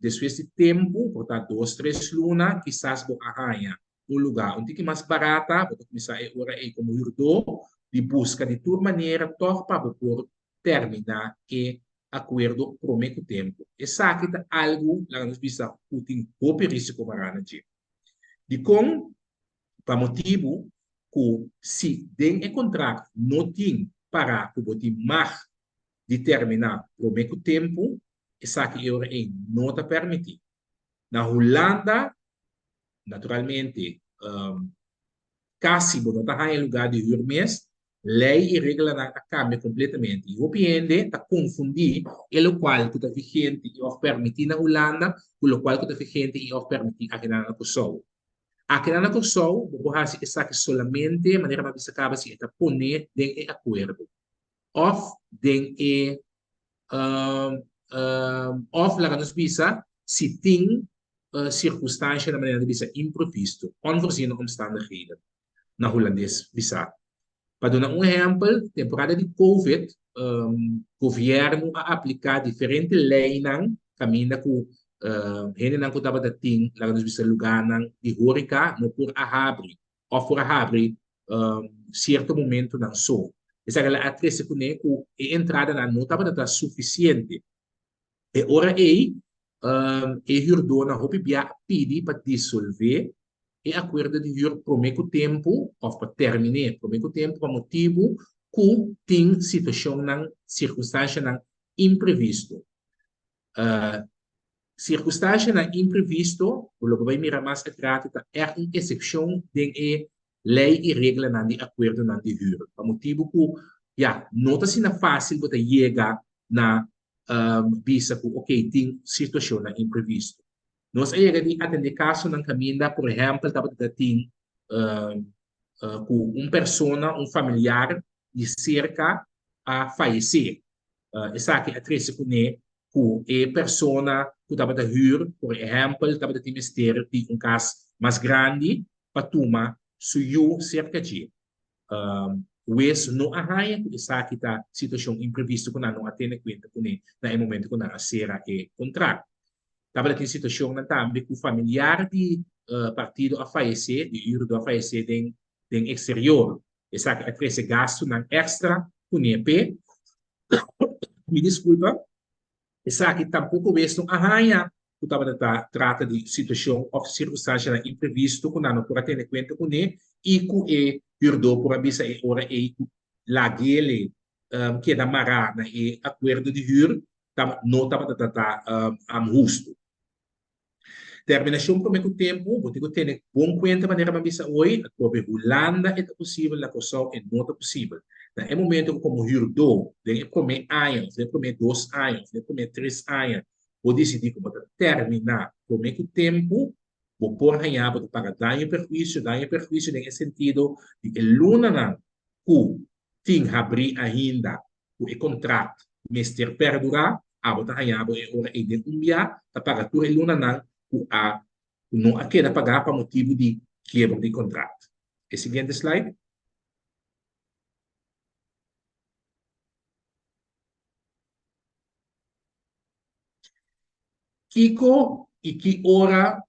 despues di tempu, por ta dos tres luna, kisas bo a haña un lugá un tiki mas barata, bo ta kuminsá e ora ei komo hürdó di buska di tur manera tòg pa bo por terminá e akuerdo promé ku tempu. Esaki ta algu, laga nos bisa, ku tin hopi rísiko mará na dje. Dikon? Pa motibu ku si den e kontrakt no tin pará ku bo tin mag di terminá promé ku tempu, esaki e ora ei no ta permití. Na Hulanda, naturalmente, kasi bo no ta haña lugá di hür mes, lei i reglanan a kambia kompletamente i hopi hende ta konfundí e lokual ku ta vigente i òf permití na Hulanda ku lokual ku ta vigente i òf permití akinan na Kòrsou. Akinan na Kòrsou bo por hasi esaki solamente, manera mi a bisa kaba, si e ta poné den e akuerdo òf den e òf laga nos bisa si tin sirkunstanshanan manera di bisa imprevisto, onvoorziene omstandigheden na hulandes bisá. Pa duna un ehèmpel, temporada di covid gobièrnu a apliká diferente leinan kaminda ku hendenan ku tabata tin laga nos bisa lugánan di hóreka no por a habri òf por a habri sierto momentonan so. Esaki a trese kuné ku e entradanan no tabata ta sufisiente. E ora ei, e hürdónan hopi bia a pidi pa disolvé e akuerdo di hür promé ku tempu òf pa terminé promé ku tempu pa motibu ku tin situashonnan, sirkunstanshanan imprevisto. Sirkunstanshanan imprevisto, ku lo bo bai mira mas atrati, ta ègt un esepshon den e lei i reglanan di akuerdonan di hür, pa motibu ku, ya, no ta asina fásil bo ta yega na bisa ku okey tin situashonnan imprevisto. Nos a yega di atendé kasonan kaminda, por ehèmpel, tabata tin ku un persona, un familiar di serka a fayesé. Esaki a trese kuné ku e persona ku tabata hür, por ehèmpel, tabata tin mester di un kas mas grandi pa tuma su yu serka dje. Wes no a haña ku esaki ta situashon imprevisto ku nan no a tene kuenta kuné na e momento ku nan a sera e kontrakt. Tabata tin situashonnan tambe ku familiar di partido a fayesé, di hürdó a fayesé den den eksterior. Esaki a trese gastunan èkstra kuné p'e. Mi diskulpa, esaki tampoko wes no a haña ku tabata ta trata di situashon òf sirkunstanshanan imprevisto ku nan no por a tene kuenta kuné i ku e hürdó por a bisa e ora ei ku. lag'ele keda mará na e akuerdo di hür ta no tabata ta hustu. Terminashon promé ku tempu, bo tin ku tene bon kuenta manera mi a bisa oy, atrobe Hulanda e ta posibel, na Kòrsou e no ta posibel. Na e momento ku komo hürdó den e promé aña òf den e promé dos aña òf den e promé tres aña bo disidí ku bo ta terminá promé ku tempu, bo por haña bo ta paga daño i perhuisio, daño i perhuisio den e sentido di e lunanan ku tin habrí ainda ku e kontrakt mester perdurá, abo ta haña bo e ora ei den un bia ta paga tur e lunanan ku a ku no a keda pagá pa motibu di kiebro di kontrakt. E siguiente slide. Kiko i ki ora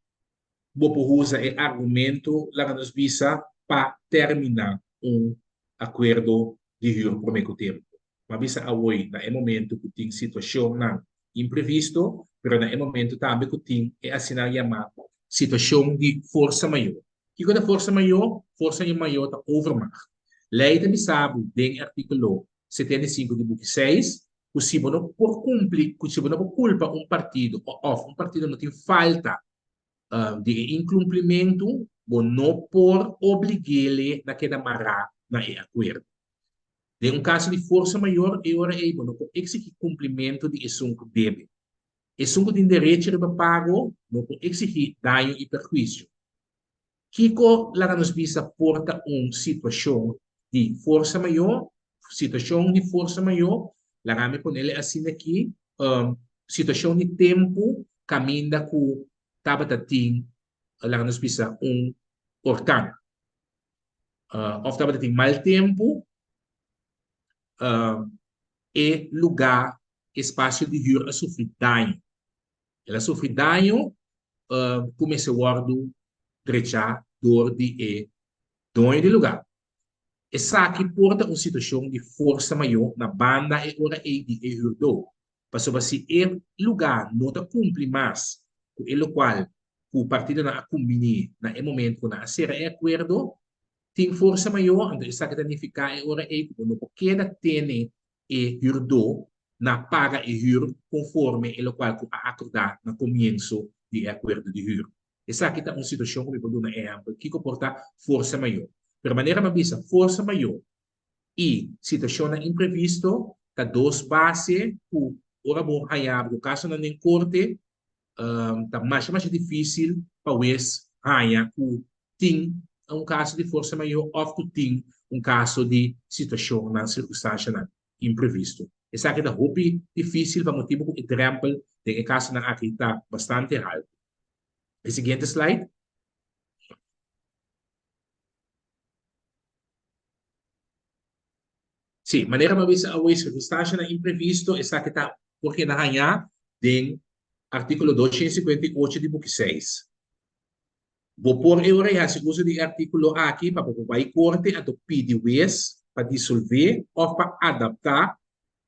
bo por usa e argumento laga nos bisa pa terminá un akuerdo di hür promé ku tempu? Bo a bisa awoi na e momento ku tin situashonnan imprevisto, pero na e momento tambe ku tin e asina yamá situashon di forsa mayó. Kiko ta forsa mayó? Forsa mayó ta overmacht. Lei ta bisa bo den e artíkulo 75 di buki 6 ku si bo no por kumpli, ku si bo no por kulpa un partido òf un partido no tin falta di e inklumplimentu, bo no por oblig'ele na keda mará na e akuerdo. Den un kaso di forsa mayor, e ora ei bo no por eksigí kumplimentu di esun ku debe. Esun ku tin derecho riba pago no por eksigí daño i perhuisio. Kiko laga nos bisa por ta un situashon di forsa mayó? Situashon di forsa mayó, laga mi ponele asina aki, situashon di tempu kaminda ku tabata tin, laga nos bisa, un orkan òf tabata tin mal tempu, e lugá, e spasio di hür a sufri daño. El a sufri daño ku mester wòrdu drechá dor di e doño di lugá. Esaki por ta un situashon di forsa mayó na banda e ora ei di e hürdó, pasobra si e lugá no ta kumpli mas ku e lokual ku partidonan a kumbiní na e momento ku nan a sera e akuerdo, tin forsa mayó, anto esaki ta nifiká e ora ei ku bo no por keda tene e hürdó na paga e hür konforme e lokual ku a akordá na komienso di e akuerdo di hür. Esaki ta un situashon ku mi por duna ehèmpel kiko por ta forsa mayó. Pero manera mi a bisa, forsa mayó i situashonnan imprevisto ta dos base ku ora bo haña bo kasonan den korte ta masha masha difísil pa wes haña ku tin un kaso di forsa mayó òf ku tin un kaso di situashonnan, sirkunstanshanan imprevisto. Esaki ta hopi difísil pa motibu ku e drèmpel den e kasonan aki ta bastante haltu. E siguiente slide. Sí, manera mi a bisa awe, sirkunstanshanan imprevisto, esaki ta por keda hañá den artíkulo 258 di buki 6. Bo por e ora ei hasi uso di e artíkulo aki pa bo por bai korte anto pidi wes pa disolvé òf pa adaptá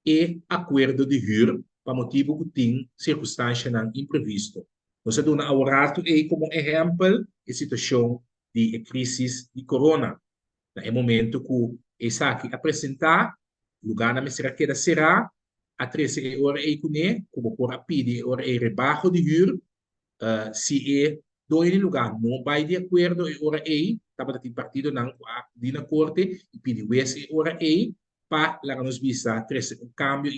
e akuerdo di hür pa motibu ku tin sirkunstanshanan imprevisto. Nos a duna awor ratu ei komo ehèmpel e situashon di e krísis di korona. Na e momento ku esaki a presentá, lugánan mester a keda será, a trese e ora ei kuné ku bo por a pidi e ora ei rebaho di hür. Si e doño di lugá no bai di akuerdo e ora ei, tabata tin partidonan ku a akudí na korte i pidi wes e ora ei pa, laga nos bisa, trese un kambio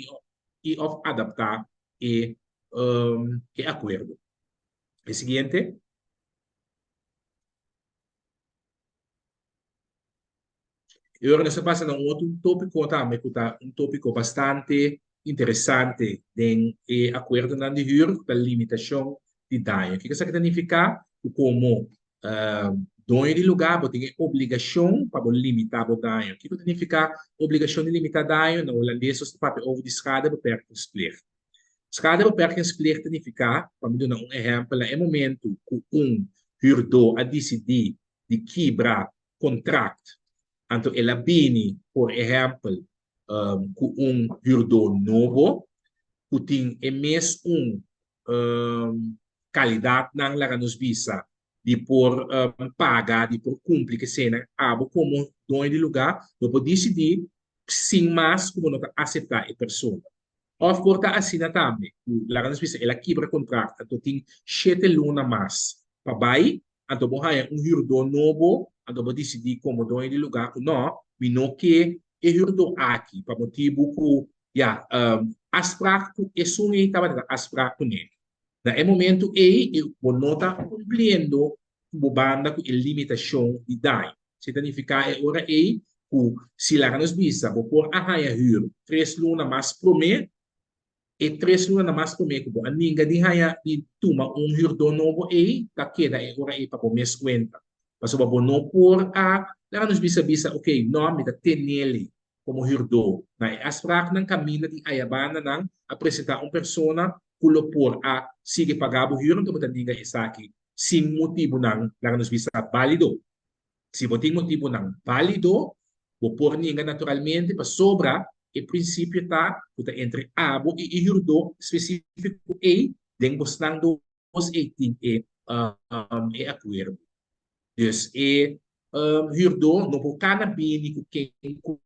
i òf adaptá e e akuerdo. E siguiente. E ora nos ta pasa na un otro tópiko tambe ku ta un tópiko bastante interesante den e akuerdonan di hür, ku ta limitashon di daño. Kiko esaki ta nifiká? Ku komo doño di lugá bo tin e obligashon pa bo limitá bo daño. Kiko ta nifiká obligashon di limitá daño? Na hulandes nos ta papia over di schadebeperkingsplicht. Schadebeperkingsplicht ta nifiká, pa mi duna un ehèmpel, na e momentu ku un hürdó a disidí di kibra kontrakt, anto el a bini, por ehèmpel, ku un hürdó nobo ku tin e mes un kalidatnan, laga nos bisa, di por paga, di por kumpli ku eseinan, abo komo doño di lugá bo por disidí. sin mas ku bo no ta aseptá e persona. Òf por ta asina tambe ku, laga nos bisa, el a kibra kontrakt anto tin shete luna mas pa bai, anto bo haña un hürdó nobo, anto bo disidí komo doño di lugá ku nò, mi no ke e hürdó aki pa motibu ku ya afsprak ku esun ei tabata ta afsprak kuné. Na e momentu ei bo no ta kumpliendo ku bo banda ku e limitashon di daño. Esei ta nifiká e ora ei ku si laga nos bisa bo por a haña hür tres luna mas promé, e tres lunanan mas promé ku bo a ninga di haña di tuma un hürdó nobo ei ta keda e ora ei pa bo mes kuenta. Pasobra bo no por a laga nos bisa bisa okey nò mi ta teneli komo hürdó. Na e afspraknan kaminda di ayabandanan a presentá un persona ku lo por a sigui paga bo hür anto bo ta ninga esaki sin motibunan laga nos bisa bálido. Si bo tin motibunan bálido, bo por ninga naturalmente pasobra e prinsipio ta ku ta entre abo i e hürdó spesífiko ei den bosnan dos ei tin e e akuerdo. Dus e hürdó no por kana bini ku ken ku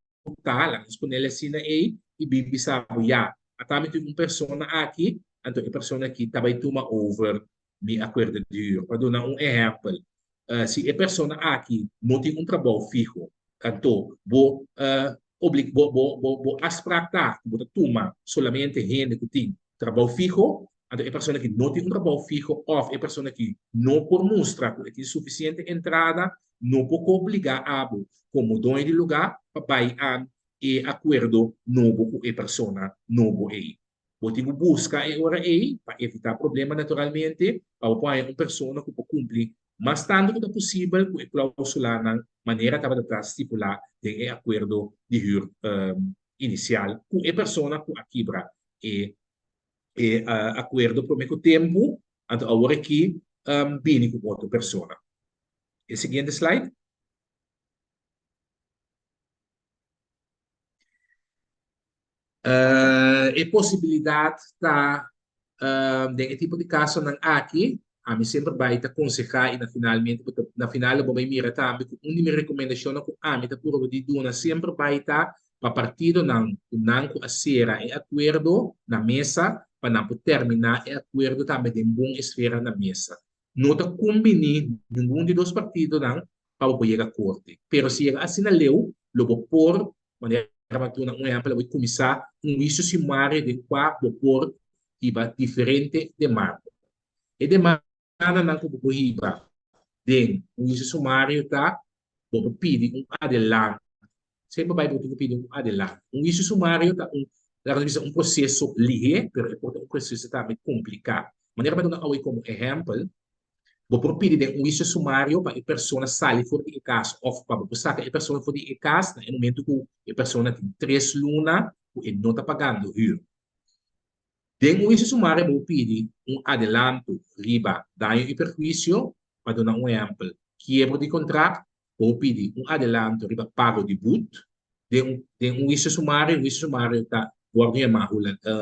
ta, laga nos ponel asina ei, i bin bisa bo, ya, ata mi tin un persona aki, anto e persona aki ta bai tuma over mi akuerdo di hür. Pa duna un ehèmpel, si e persona aki no tin un trabou fiho, anto bo obli bo bo bo bo afsprak ta ku bo ta tuma solamente hende ku tin trabou fiho, anto e persona ki no tin un trabou fiho òf e persona ki no por mustra ku e tin sufisiente entrada, no por obligá abo komo doño di lugá pa bai an e akuerdo nobo ku e persona nobo ei. Bo tin ku buska e ora ei, pa evitá problema naturalmente, pa bo por haña un persona ku por kumpli mas tantu ku ta posibel ku e klausulanan manera tabata ta stipulá den e akuerdo di hür inisial ku e persona ku a kibra e e akuerdo promé ku tempu, anto awor aki bini ku otro persona. E siguiente slide. E posibilidat ta den e tipo di kasonan aki, ami semper bai ta konsehá i na finalmente bo ta na final lo bo bai mira tambe ku un di mi rekomendashonnan ku ami ta purba di duna semper bai ta pa partidonan ku nan ku a sera e akuerdo na mesa pa nan por terminá e akuerdo tambe den bon esfera na mesa. No ta kumbiní ningun di dos partidonan pa bo por yega korte. Pero si yega asina leu lo bo por Manera pa duna un ehèmpel, bo kuminsá un huisio sumario den kua bo por hiba diferente demanda. E demandanan ku bo por hiba den un huisio sumario ta, bo por pidi un adelanto. Semper bai bo tin ku pidi un adelanto. Un huisio sumario ta un, laga nos bisa, un proseso lihé, pero e por ta un proseso tambe kompliká. Manera pa duna awe komo ehèmpel, Bo por pidi den un huisio sumario pa e persona sali for di e kas òf pa bo por saka e persona for di e kas na e momentu ku e persona tin tres luna ku e no ta pagando hür. Den un huisio sumario bo por pidi un adelanto riba daño i perhuisio, pa duna un ehèmpel, kiebro di kontrakt, bo por pidi un adelanto riba pago di but. Den un den un huisio sumario, un huisio sumario ta wòrdu yamá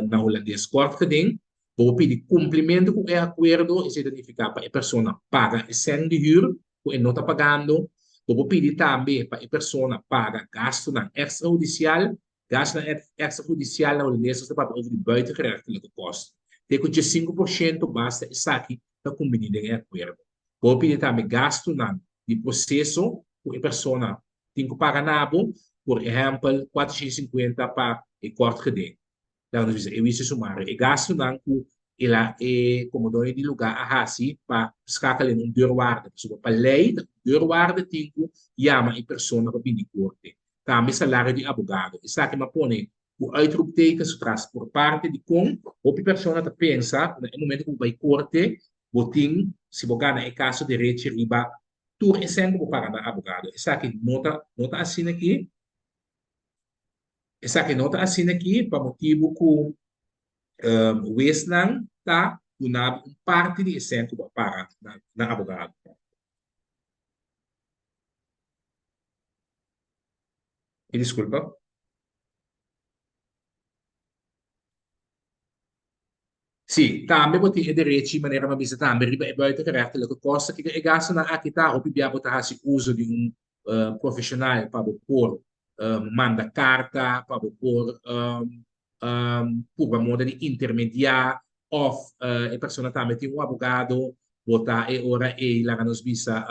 na hulandes kort geding, Bo por pidi kumplimentu ku e akuerdo, esei ta nifiká pa e persona paga e sèn di hür ku e no ta pagando. Bo por pidi tambe pa e persona paga gastunan ekstrahudisial. Gastunan ekstrahudisial na hulandes nos ta papia over di buitengerechtelijke kosten. Te ku 15% basta esaki ta kumbiní den e akuerdo. Bo por pidi tambe gastunan di proseso ku e persona tin ku paga na bo, por ehèmpel 450 pa e kort geding. Laga nos bisa e huisio sumario, e gastunan ku el a e komo doño di lugá a hasi pa skakel en un deurwaarder. Pasobra pa lei ta un deurwaarder tin ku yama e persona pa bini korte. Tambe salario di abogado. Esaki m'a pone ku uitroeptekens tras por parte di kon hopi persona ta pensa ku na e momento ku bo bai korte bo tin si bo gana e kaso derechi riba tur e sèn ku bo paga na abogado. Esaki no ta no ta asina aki. Esaki no ta asina aki pa motibu ku wesnan ta duna bo un parti di e sèn ku bo a paga na abogado. Mi diskulpa. Sí, tambe bo tin e derechi, manera mi a bisa tambe, riba e buitengerechtelijke kosten. Kiko e gastunan aki ta? Hopi bia bo ta hasi uso di un profeshonal pa bo por. manda karta, pa bo por purba moda di intermediá òf e persona tambe tin un abogado, bo ta e ora ei laga nos bisa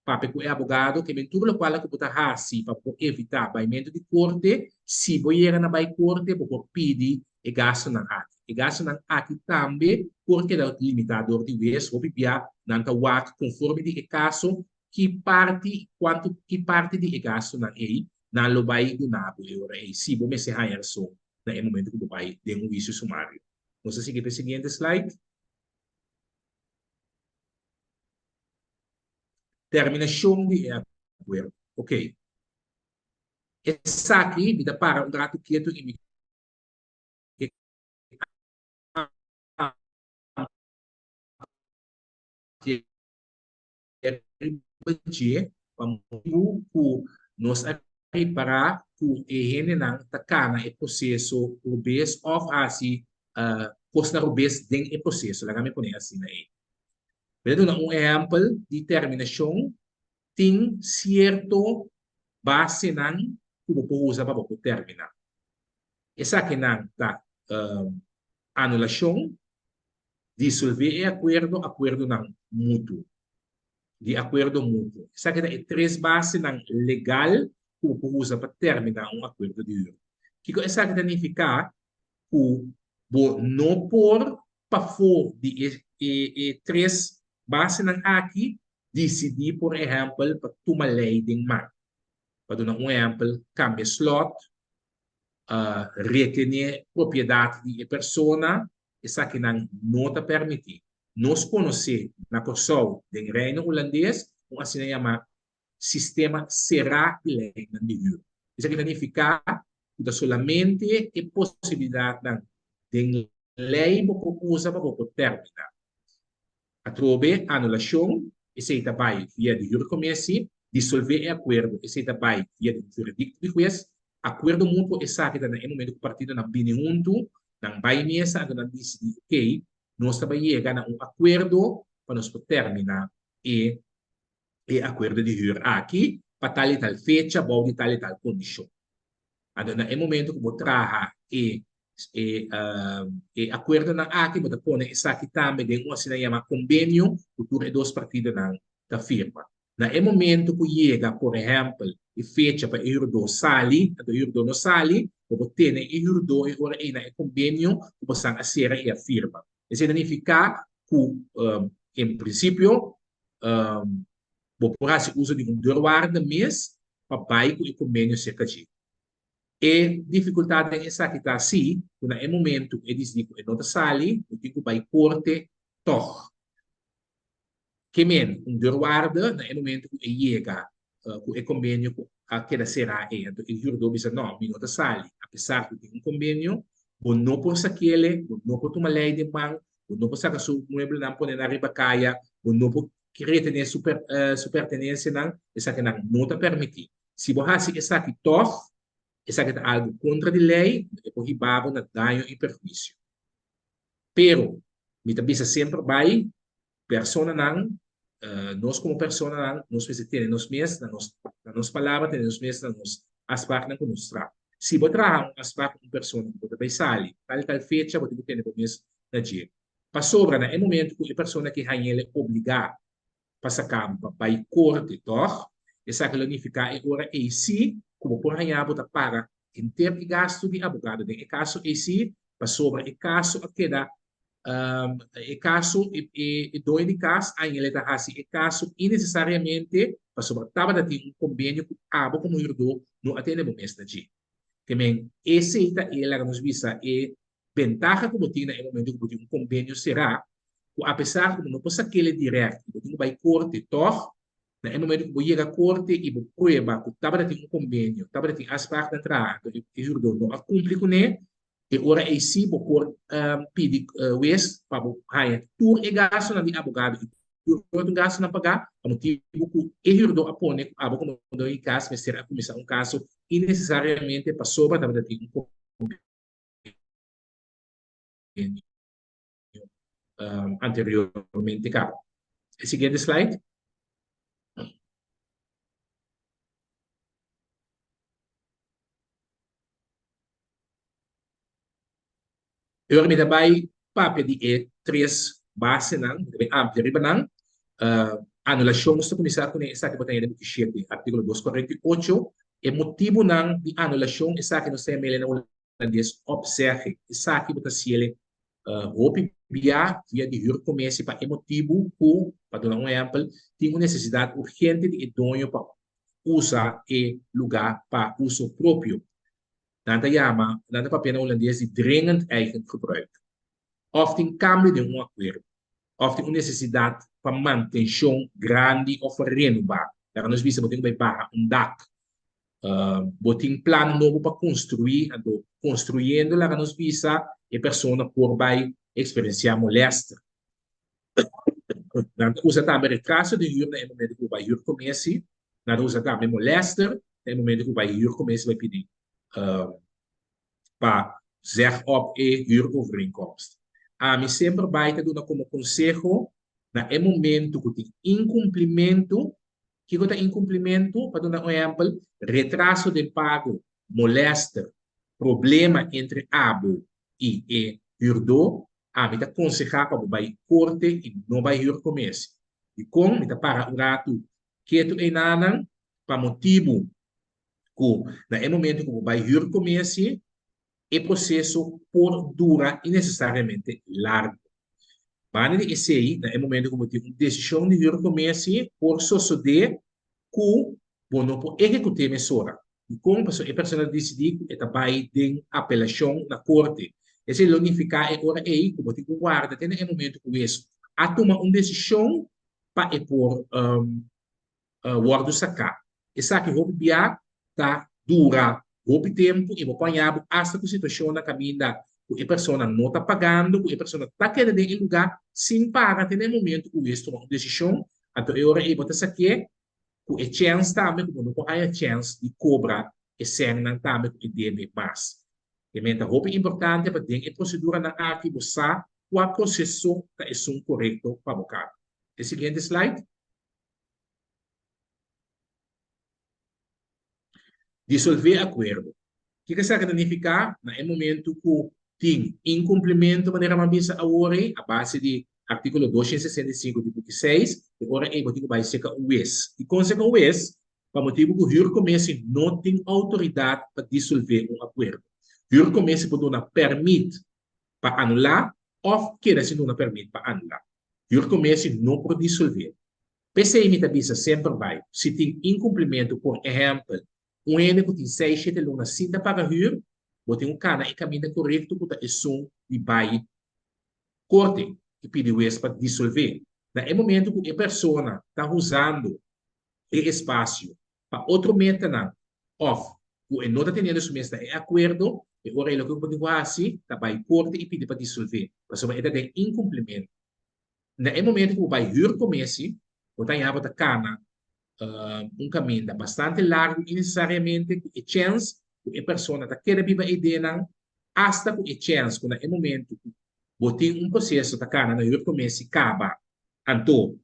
papia ku e abogado ke men tur lokual ku bo ta hasi pa bo por evitá baimentu di korte, si bo yega na bai korte bo por pidi e gastunan aki. E gastunan aki tambe por keda limitá dor di wes, hopi bia nan ta wak konforme di e kaso ki parti kuantu ki parti di e gastunan ei nan lo bai duna bo e ora ei si bo mester haña rason na e momento ku bo bai den un huisio sumario. Nos ta sigui pa e siguiente slide. Terminashon di e akuerdo. Ok. Esaki mi ta para un ratu ketu i mi ke riba dje pa motibu ku nos a ripará ku e hendenan ta kana e proseso robes òf hasi kosnan robes den e proseso, laga mi pone asina ei. Mi ta duna un ehèmpel di terminashon, tin sierto basenan ku bo por usa pa bo por terminá. Esakinan ta anulashon, disolvé e akuerdo, akuerdonan mutuo, di akuerdo mutuo. Esaki ta e tres basenan legal ku bo por usa pa terminá un akuerdo di hür. Kiko esaki ta nifiká? Ku bo no por pafó di e e tres basenan aki disidí por ehèmpel pa tuma lei den man. Pa duna un ehèmpel, kambia slòt, retené propiedat di e persona, esakinan no ta permití. Nos konosé na Kòrsou den Reino Hulandes un asina yamá sistema será di leinan di hür. Esaki ta nifiká ku ta solamente e posibilidatnan den lei bo por usa pa bo por terminá. Atrobe anulashon, esei ta bai via di huurcommissie, disolvé e akuerdo, esei ta bai via di un veredikto di hues, akuerdo mutuo, esaki ta na e momento ku partidonan bini huntu, nan bai mesa anto nan disidí okey, nos ta bai yega na un akuerdo pa nos por terminá e e akuerdo di hür aki pa tal i tal fecha bou di tal i tal kondishon. Anto na e momento ku bo traha e e e akuerdonan aki bo ta pone esaki tambe den un asina yama kombenio ku tur e dos partidonan ta firma. Na e momento ku yega por ehèmpel e fecha pa e hürdó sali, anto e hürdó no sali, bo por tene e hürdó e ora ei na e kombenio ku bosan a sera i a firma. Esei ta nifiká ku en prinsipio bo por hasi uso di un deurwaarder mes pa bai ku e kombenio serka dje. E difikultat den esaki ta si ku na e momentu ku e disidí ku e no ta sali, bo tin ku bai korte tòg. Ke men, un deurwaarder na e momentu ku e yega ku e kombenio ku a keda será ei, anto e hürdó bisa nò, mi no ta sali, apesar ku tin un kombenio, bo no por sakele, bo no por tuma lei den man, bo no por saka su mueblenan pone nan riba kaya, bo no por retené su su pertenensianan, esakinan no ta permití. Si bo hasi esaki tòg, esaki ta algu kontra di lei, e por hiba bo na daño i perhuisio. Pero, mi ta bisa semper bai, personanan, nos komo personanan, nos mester tene nos mes na nos na nos palabra, tene nos mes na nos afspraaknan ku nos traha. Si bo traha un afspraak ku un persona ku bo ta bai sali tal i tal fecha, bo tin ku tene bo mes na dje. Pasobra na e momento ku e persona ke hañ'el obligá pa saka bo pa bai korte, tòg? Esaki lo nifiká e ora ei sí ku bo por haña bo ta paga henter e gastu di abogado den e kaso ei sí, pasobra e kaso a keda e kaso e doño di kas aña el ta hasi e kaso inesesariamente pasobra tabata tin un kombenio ku abo komo hürdó no a tene bo mes na dje. Ke men esei ta e laga nos bisa e bentaha ku bo tin na e momento ku bo tin un kombenio será ku apesar ku bo no por sak'el dirèkt i bo tin ku bai korte tòg na e momento ku bo yega korte i bo prueba ku tabata tin un kombenio tabata tin afspraaknan traha anto e hürdó no a kumpli kuné. E ora ei sí bo por pidi wes pa bo haña tur e gastunan di abogado i tur otro gastunan pagá pa motibu ku e hürdó a pone ku abo komo doño di kas mester a kuminsá un kaso innesesariamente pasobra tabata tin un kombenio anteriormente kaba. E siguiente slide. E ora mi ta bai papia di e tres basenan, mi ta bai amplia riba nan. Anulashon nos ta kuminsá kuné, esaki bo ta haña den buki shete, artíkulo dos 48. E motibunan di anulashon, esaki nos ta yam'el na hulandes opzegging. Esaki bo ta hasiel hopi bia via di huurcommissie pa e motibu ku, pa duna un ehèmpel, tin un nesesidat urgente di e doño pa usa e lugá pa uso propio. Nan ta yama, nan ta papia na hulandes di dringend eigen gebruik. Òf tin kambio den un akuerdo, òf tin un nesesidat pa mantenshon grandi òf pa renobá. Laga nos bisa bo tin ku bai baha un dak. Bo tin plan nobo pa konstruí, anto konstruyendo laga nos bisa e persona por bai eksperensiá molèster. Nan ta usa tambe retraso di hür na e momento ku bo bai hür komesi. Nan ta usa tambe molèster na e momento ku bo bai hür komesi bai pidi pa zeg op e huurovereenkomst. Ami semper bai ta duna komo konseho na e momento ku tin inkumplimentu. Kiko ta inkumplimentu? Pa duna un ehèmpel, retraso den pago, molèster, problema entre abo i e hürdó, ami ta konsehá pa bo bai korte i no bai hürkomesi. Dikon? Mi ta para un ratu ketu einanan pa motibu ku na e momentu ku bo bai hürkomesi, e proseso por dura innesesariamente largu. Banda di esei, na e momento ku bo tin un desishon di huurcommissie, por sosodé ku bo no por ehekut'é mesora. Dikon? Pasobra e persona ta disidí ku e ta bai den apelashon na korte. Esei lo nifiká e ora ei ku bo tin ku warda te na e momento ku wes a tuma un desishon pa e por wòrdu saká. Esaki hopi bia ta dura hopi tempu i bo por haña bo asta ku situashonnan kaminda ku e persona no ta pagando, ku e persona ta keda den e lugá sin paga te na e momentu ku hues tuma un desishon, anto e ora ei bo ta sak'é ku e chèns tambe ku bo no por haña chèns di kobra e sènnan tambe ku e debe mas. E men ta hopi importante pa den e proseduranan aki bo sa kua proseso ta esun korekto pa bo kaba. E siguiente slide. Disolvé akuerdo. Kiko esaki ta nifiká? Na e momentu ku tin inkumplimentu, manera mi a bisa awor ei, a base di artíkulo 265 di buki seis, e ora ei bo tin ku bai seka un wes. Dikon seka un wes? Pa motibu ku huurcommissie no tin outoridat pa disolvé un akuerdo. Huurcommissie por duna pèrmit pa anulá òf keda sin duna pèrmit pa anulá. Huurcommissie no por disolvé. P'esei mi ta bisa semper bai, si tin inkumplimentu, por ehèmpel, un hende ku tin seis, shete luna sin ta paga hür, bo tin ku kana e kaminda korekto ku ta esun di bai korte i pidi wes pa disolvé. Na e momentu ku e persona ta usando e espasio pa otro metanan òf ku e no ta teniendo su mes na e akuerdo, e ora ei loke ku bo tin ku hasi ta bai korte i pidi pa disolvé, pasobra e ta den inkumplimentu. Na e momento ku bo bai huurcommissie, bo ta haña bo ta kana un kaminda bastante largu innesesariamente ku e chèns ku e persona ta keda biba e ideanan, asta ku e chèns ku na e momento ku bo tin un proseso ta kana na huurcommissie kaba, anto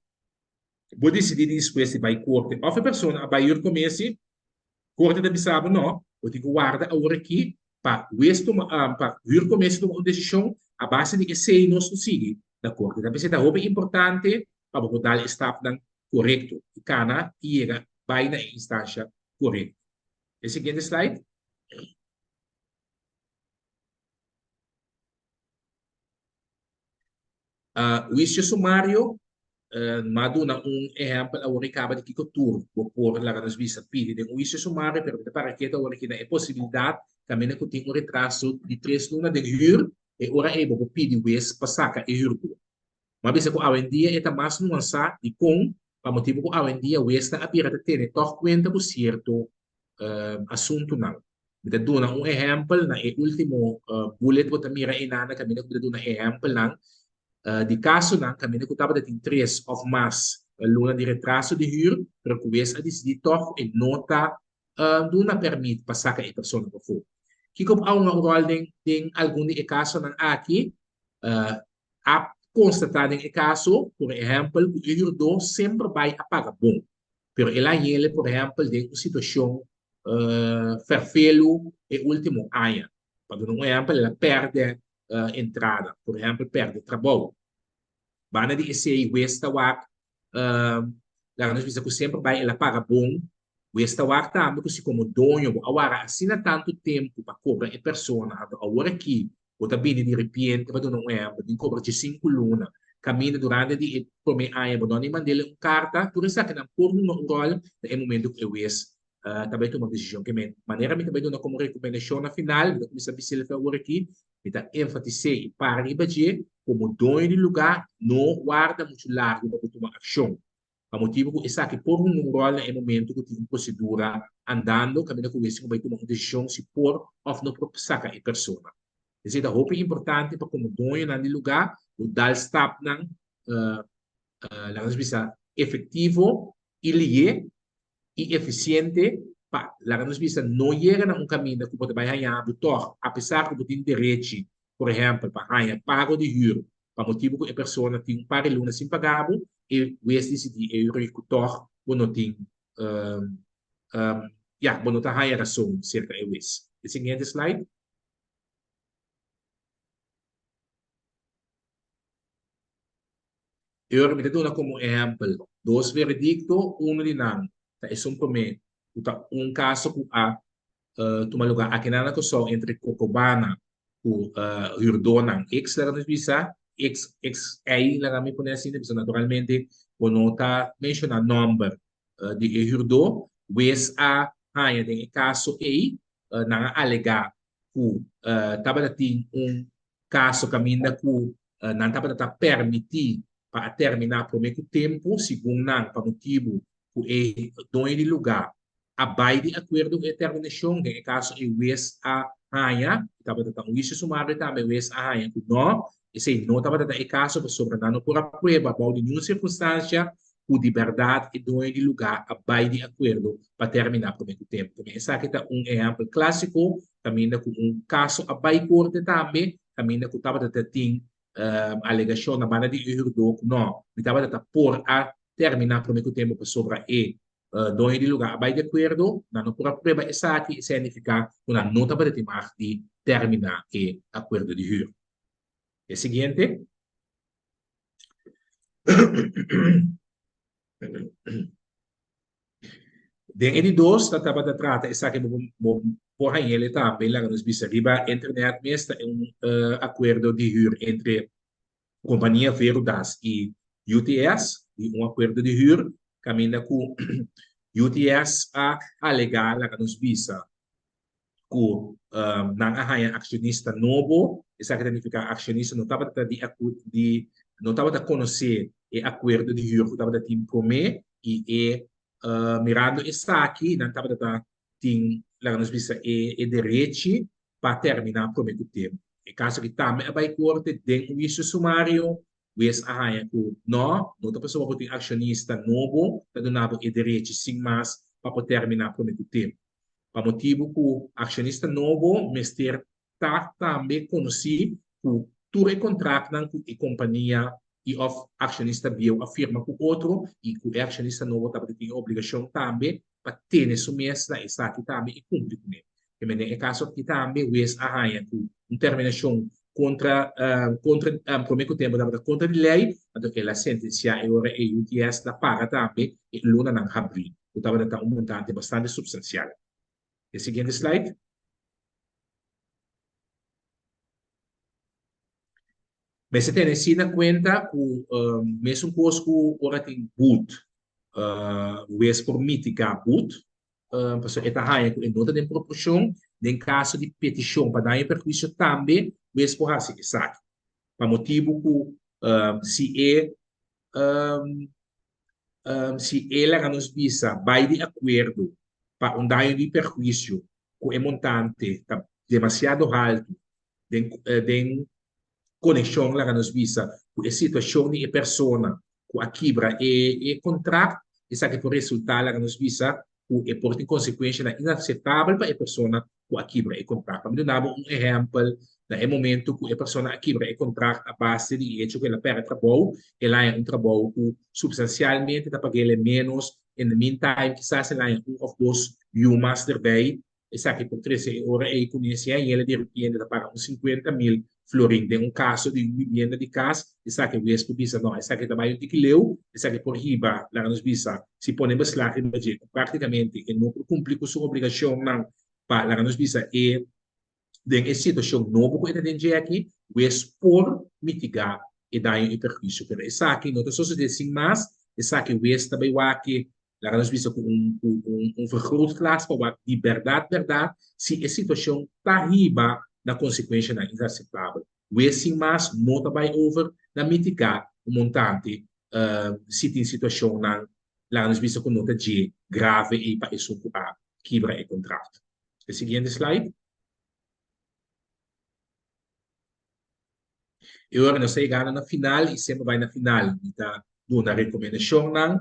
bo disidí di despues di bai korte òf e persona a bai huurcommissie, Korte ta bisa bo no, bo tin ku warda awor aki pa wes tuma pa huurcommissie tuma un desishon, a base di esei nos lo sigui na korte. Ta p'esei ta hopi importante pa bo por dal e stapnan korekto i kana i yega bai na e instansha korekto. E siguiente slide. Huisio sumario, Mi a duna un ehèmpel awor i kaba di kiko tur bo por laga nos bisa pidi den un huisio sumario, pero mi ta para ketu awor aki na e posibilidat kaminda ku tin un retraso di tres luna den hür, e ora ei bo por pidi wes pa saka e hürdó. Mi a bisa ku awendia e ta mas nuansá, dikon? Pa motibu ku awendia wesnan a bira ta tene tòg kuenta ku sierto asuntunan. Mi ta duna un ehèmpel na e último bullet bo ta mira einan na kaminda ku mi ta duna ehèmpelnan di kasonan kaminda ku tabata tin tres òf mas luna di retraso di hür, pero ku wes a disidí tòg ku e no ta duna pèrmit pa saka e persona pafó. Kiko a hunga un ròl den den algun di e kasonan aki? A konstatá den e kaso, por ehèmpel, ku e hürdó semper bai a paga bon, pero el a yele, por ehèmpel, den un situashon fèrfelu e último aña. Pa duna un ehèmpel, el a pèrdè. entrada, por ehèmpel pèrdè trabou. Banda di esei hues ta wak, laga nos bisa ku semper bai el a paga bon, hues ta wak tambe ku si komo doño bo a wara asina tantu tempu pa kobra e persona, anto awor aki bo ta bini di repente pa duna un ehèmpel, bin kobra dje sinku luna, kaminda durante di e promé aña bo no a ni mand'el un karta, tur esakinan por hunga un ròl na e momento ku e hues ta bai tuma desishon. Ke men manera mi ta bai duna komo rekomendashon na final, mi ta kuminsá bis'el fe awor aki, mi ta enfatis'é i para riba dje, komo doño di lugá no warda muchu largu pa bo tuma akshon. Pa motibu ku esaki por hunga un ròl na e momentu ku tin un prosedura andando kaminda ku wes tin ku bai tuma un desishon si por òf no por saka e persona. Esei ta hopi importante pa komo doñonan di lugá bo dal stapnan laga nos bisa efektivo i lié i efisiente pa, laga nos bisa, no yega na un kaminda ku bo ta bai haña bo tòg, apesar ku bo tin derechi, por ehèmpel, pa haña pago di hür pa motibu ku e persona tin un par di luna sin paga bo, e wes disidí e hür ku tòg bo no tin, ya, bo no ta haña rason serka e wes. E siguiente slide. E ora mi ta duna komo ehèmpel dos veredikto, unu di nan ta esun promé ku ta un kaso ku a tuma lugá akinan na Kòrsou entre Cocobana ku hürdónan eks laga nos bisa, eks eks ei laga mi pone asina pasobra naturalmente bo no ta menshoná nòmber di e hürdó. Wes a haña den e kaso ei nan a alegá ku tabata tin un kaso kaminda ku nan tabata ta permití pa a terminá promé ku tempu, segun nan pa motibu ku e doño di lugá a bai di akuerdo ku e terminashon. Den e kaso ei wes a haña, i tabata ta un huisio sumario tambe, wes a haña ku nò, esei no tabata ta e kaso pasobra nan no por a prueba bou di niun sirkunstansia ku di bèrdat e doño di lugá a bai di akuerdo pa terminá promé ku tempu. Tambe esaki ta un ehèmpel klásiko kaminda ku un kaso a bai korte tambe, kaminda ku tabata ta tin alegashon na banda di e hürdó ku nò, mi tabata ta por a terminá promé ku tempu pasobra e doño di lugá a bai di akuerdo, nan no por a prueba esaki, esei a nifiká ku nan no tabata tin mag di terminá e akuerdo di hür. E siguiente. Den e di dos ta tabata trata esaki bo bo por hañ'el tambe laga nos bisa riba internet mes ta un akuerdo di hür entre kompania Verudas i UTS di un akuerdo di hür kaminda ku UTS a alegá laga nos bisa ku nan a haña akshonista nobo, esaki ta nifiká akshonista no tabata di di no tabata konosé e akuerdo di hür ku tabata tin promé i e mirando esaki nan tabata ta tin laga nos bisa e e derechi pa terminá promé ku tempu. E kaso aki tambe a bai korte den un huisio sumario, wes a haña ku nò, no ta pasobra bo tin akshonista nobo ta duna bo e derechi sin mas pa por terminá promé ku tempu. Pa motibu ku akshonista nobo mester ta tambe konosí ku tur e kontraktnan ku e kompania i òf akshonista bieu a firma ku otro i ku e akshonista nobo tabata tin e obligashon tambe pa tene su mes na esaki tambe i kumpli kuné. Keme den e kaso aki tambe wes a haña ku un terminashon kontra kontra promé ku tempu tabata kontra di lei, anto el a sentensiá e ora e UTS na paga tambe e lunanan habrí, ku tabata ta un montante bastante supstansial. E siguiente slide. Mester tene si na kuenta ku mesun kos ku ora tin but, wes por mitigá but, pasobra e ta haña ku e no ta den proporshon. Den kaso di petishon pa daño i perhuisio tambe wes por hasi esaki, pa motibu ku si e si e laga nos bisa bai di akuerdo pa un daño di perhuisio ku e montante ta demasiado haltu den den konekshon laga nos bisa ku e situashon di e persona ku a kibra e e kontrakt, esaki por resultá laga nos bisa ku e por tin konsekuenshanan inaseptabel pa e persona ku a kibra e kontrakt. Pa mi duna bo un ehèmpel, na e momentu ku e persona a kibra e kontrakt a base di e echo ku el a pèrdè trabou, el a haña un trabou ku supstansialmente ta pag'el ménos, in the meantime kisas el a haña un òf dos yu mas derbei, Esaki por trese e ora ei ku ni e si a yela di repente ta paga un 50.000. florin. Den un kaso di un bibienda di kas, esaki wes por bisa, no, esaki ta bai un tiki leu, esaki por hiba, laga nos bisa, si pone beslag riba dje, ku praktikamente e no por kumpli ku su obligashonnan pa, laga nos bisa, e den e situashon nobo ku e ta den dje aki, wes por mitigá e daño i perhuisio. Pero esaki no ta sosodé sin mas, esaki wes ta bai wak Laga nos bisa ku un ku un un vergrootglas pa wak di bèrdat bèrdat si e situashon ta hiba na konsekuenshanan inaseptabel. Wes sin mas no ta bai over na mitigá un montante si tin situashonnan laga nos bisa ku no ta dje grave ei pa esun ku a kibra e kontrakt. E siguiente slide. E ora nos ta yegando na final i semper bai na final mi ta duna rekomendashonnan.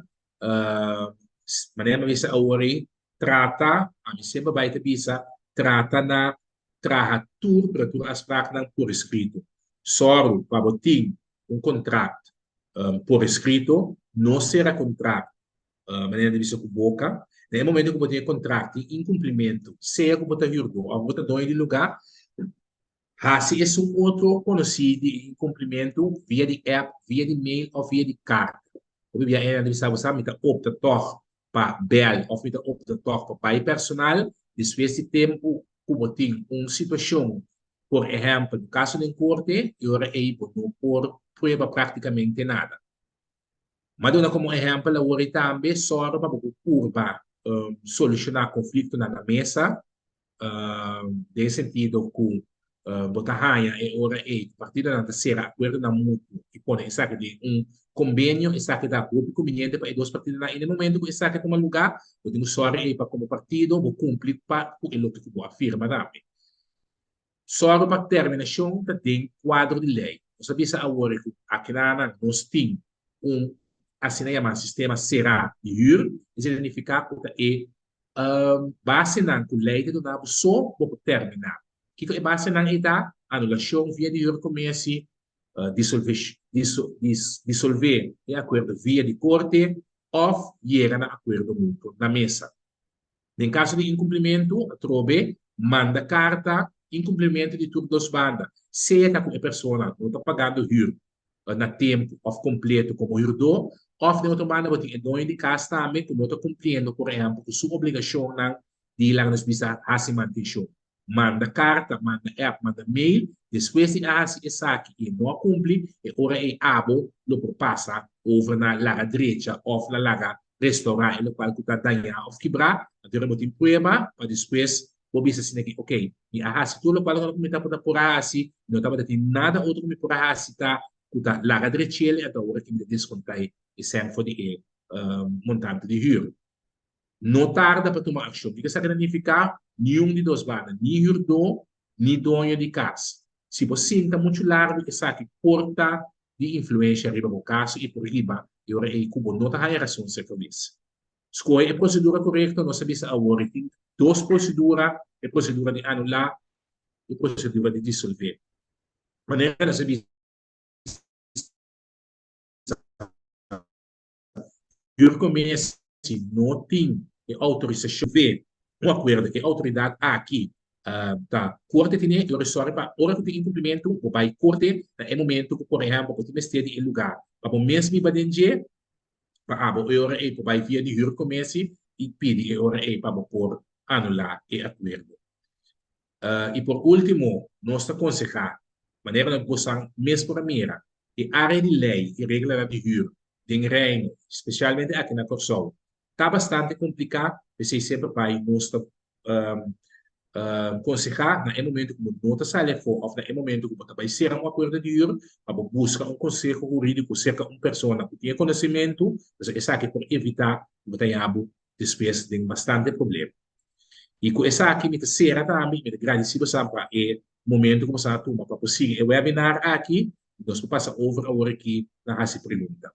Manera mi a bisa awor ei, trata, ami semper bai ta bisa, trata na traha tur pero tur afspraaknan por eskrito. Sòru pa bo tin un kontrakt por eskrito, no sera kontrakt manera di bisa ku boka. Na e momento ku bo tin e kontrakt tin inkumplimentu, sea ku bo ta hürdó òf bo ta doño di lugá, Hasi esun otro konosí di e inkumplimentu via di app, via di mail òf via di karta. Hopi bia e nan ta bisa bo sa mi ta opta tòg pa bèl òf mi ta opta tòg pa bai personal. Despues di tempu ku bo tin un situashon, por ehèmpel un kaso den korte, e ora ei bo no por prueba praktikamente nada. M'a duna komo ehèmpel awor ei tambe sòru pa bo por purba solushoná konfliktonan na mesa, den e sentido ku bo ta haña e ora ei ku partidonan ta sera akuerdonan mutuo i pone esaki den un kombenio, esaki ta hopi kumbiniente pa e dos partidonan i na e momento ku esaki a tuma lugá bo tin ku sòru ei pa komo partido bo kumpli pa ku e loke ku bo a firma tambe. Sòru pa terminashon ta den kuadro di lei. Nos a bisa awor ku akinanan nos tin un asina yamá sistema será di hür, esei ta nifiká ku ta e basenan ku lei ta duna bo so bo por terminá. Kiko e basenan ei ta? Anulashon via di hürkomesi, disolvé e akuerdo via di korte òf yega na akuerdo mutuo na mesa. Den kaso di inkumplimentu, atrobe manda karta inkumplimentu di tur dos banda, sea ta ku e persona no ta pagando hür na tempu òf kompleto komo hürdó, òf den otro banda bo tin e doño di kas tambe ku no ta kumpliendo por ehèmpel ku su obligashonnan di laga nos bisa hasi mantenshon. Manda karta, manda app, manda mail, despues di a hasi esaki i e no a kumpli, e ora ei abo lo por pasa over na laga drecha òf na laga restourá e lokual ku ta dañá òf kibrá. Anto ora bo tin prueba pa despues bo bisa asina ki, okey, mi a hasi tur lokual ku mi tabata por a hasi, mi no tabata tin nada otro ku mi por a hasi ta ku ta laga drech'el, anto awor aki mi ta deskontá e sèn for di e montante di hür. No tarda pa tuma akshon. Kiko esaki ta nifiká? Niun di dos banda, ni hürdó ni doño di kas. Si bo sinta muchu largu esaki por ta di influensha riba bo kaso i por hiba e ora ei ku bo no ta haña rason serka mes. Skohe e prosedura korekto. Nos a bisa awor e tin dos prosedura, e prosedura di anulá i prosedura di disolvé. Manera nos a bisa. Huurcommissie no tin e outorisashon ve un akuerdo ku e outoridat aki ta korte tene, e ora sòri pa ora ku tin inkumplimentu bo bai korte na e momentu ku por ehèmpel bo tin mester di e lugá pa bo mes biba den dje pa abo e ora ei por bai via di huurcommissie i pidi e ora ei pa bo por anulá e akuerdo. I por último nos ta konsehá manera no bosan mes por a mira e área di lei i reglanan di hür den Reino, spesialmente aki na Kòrsou, ta bastante kompliká, p'esei semper bai nos ta konsehá na e momento ku bo no ta sali afó òf na e momento ku bo ta bai sera un akuerdo di hür, pa bo buska un konseho hurídiko serka un persona ku tin e konosementu, pasobra esaki por evitá ku bo ta haña bo despues den bastante problema. I ku esaki mi ta sera tambe i mi ta gradisí boso pa e momento ku boso a tuma pa por sigui e webinar aki. Nos por pasa over awor aki na hasi pregunta.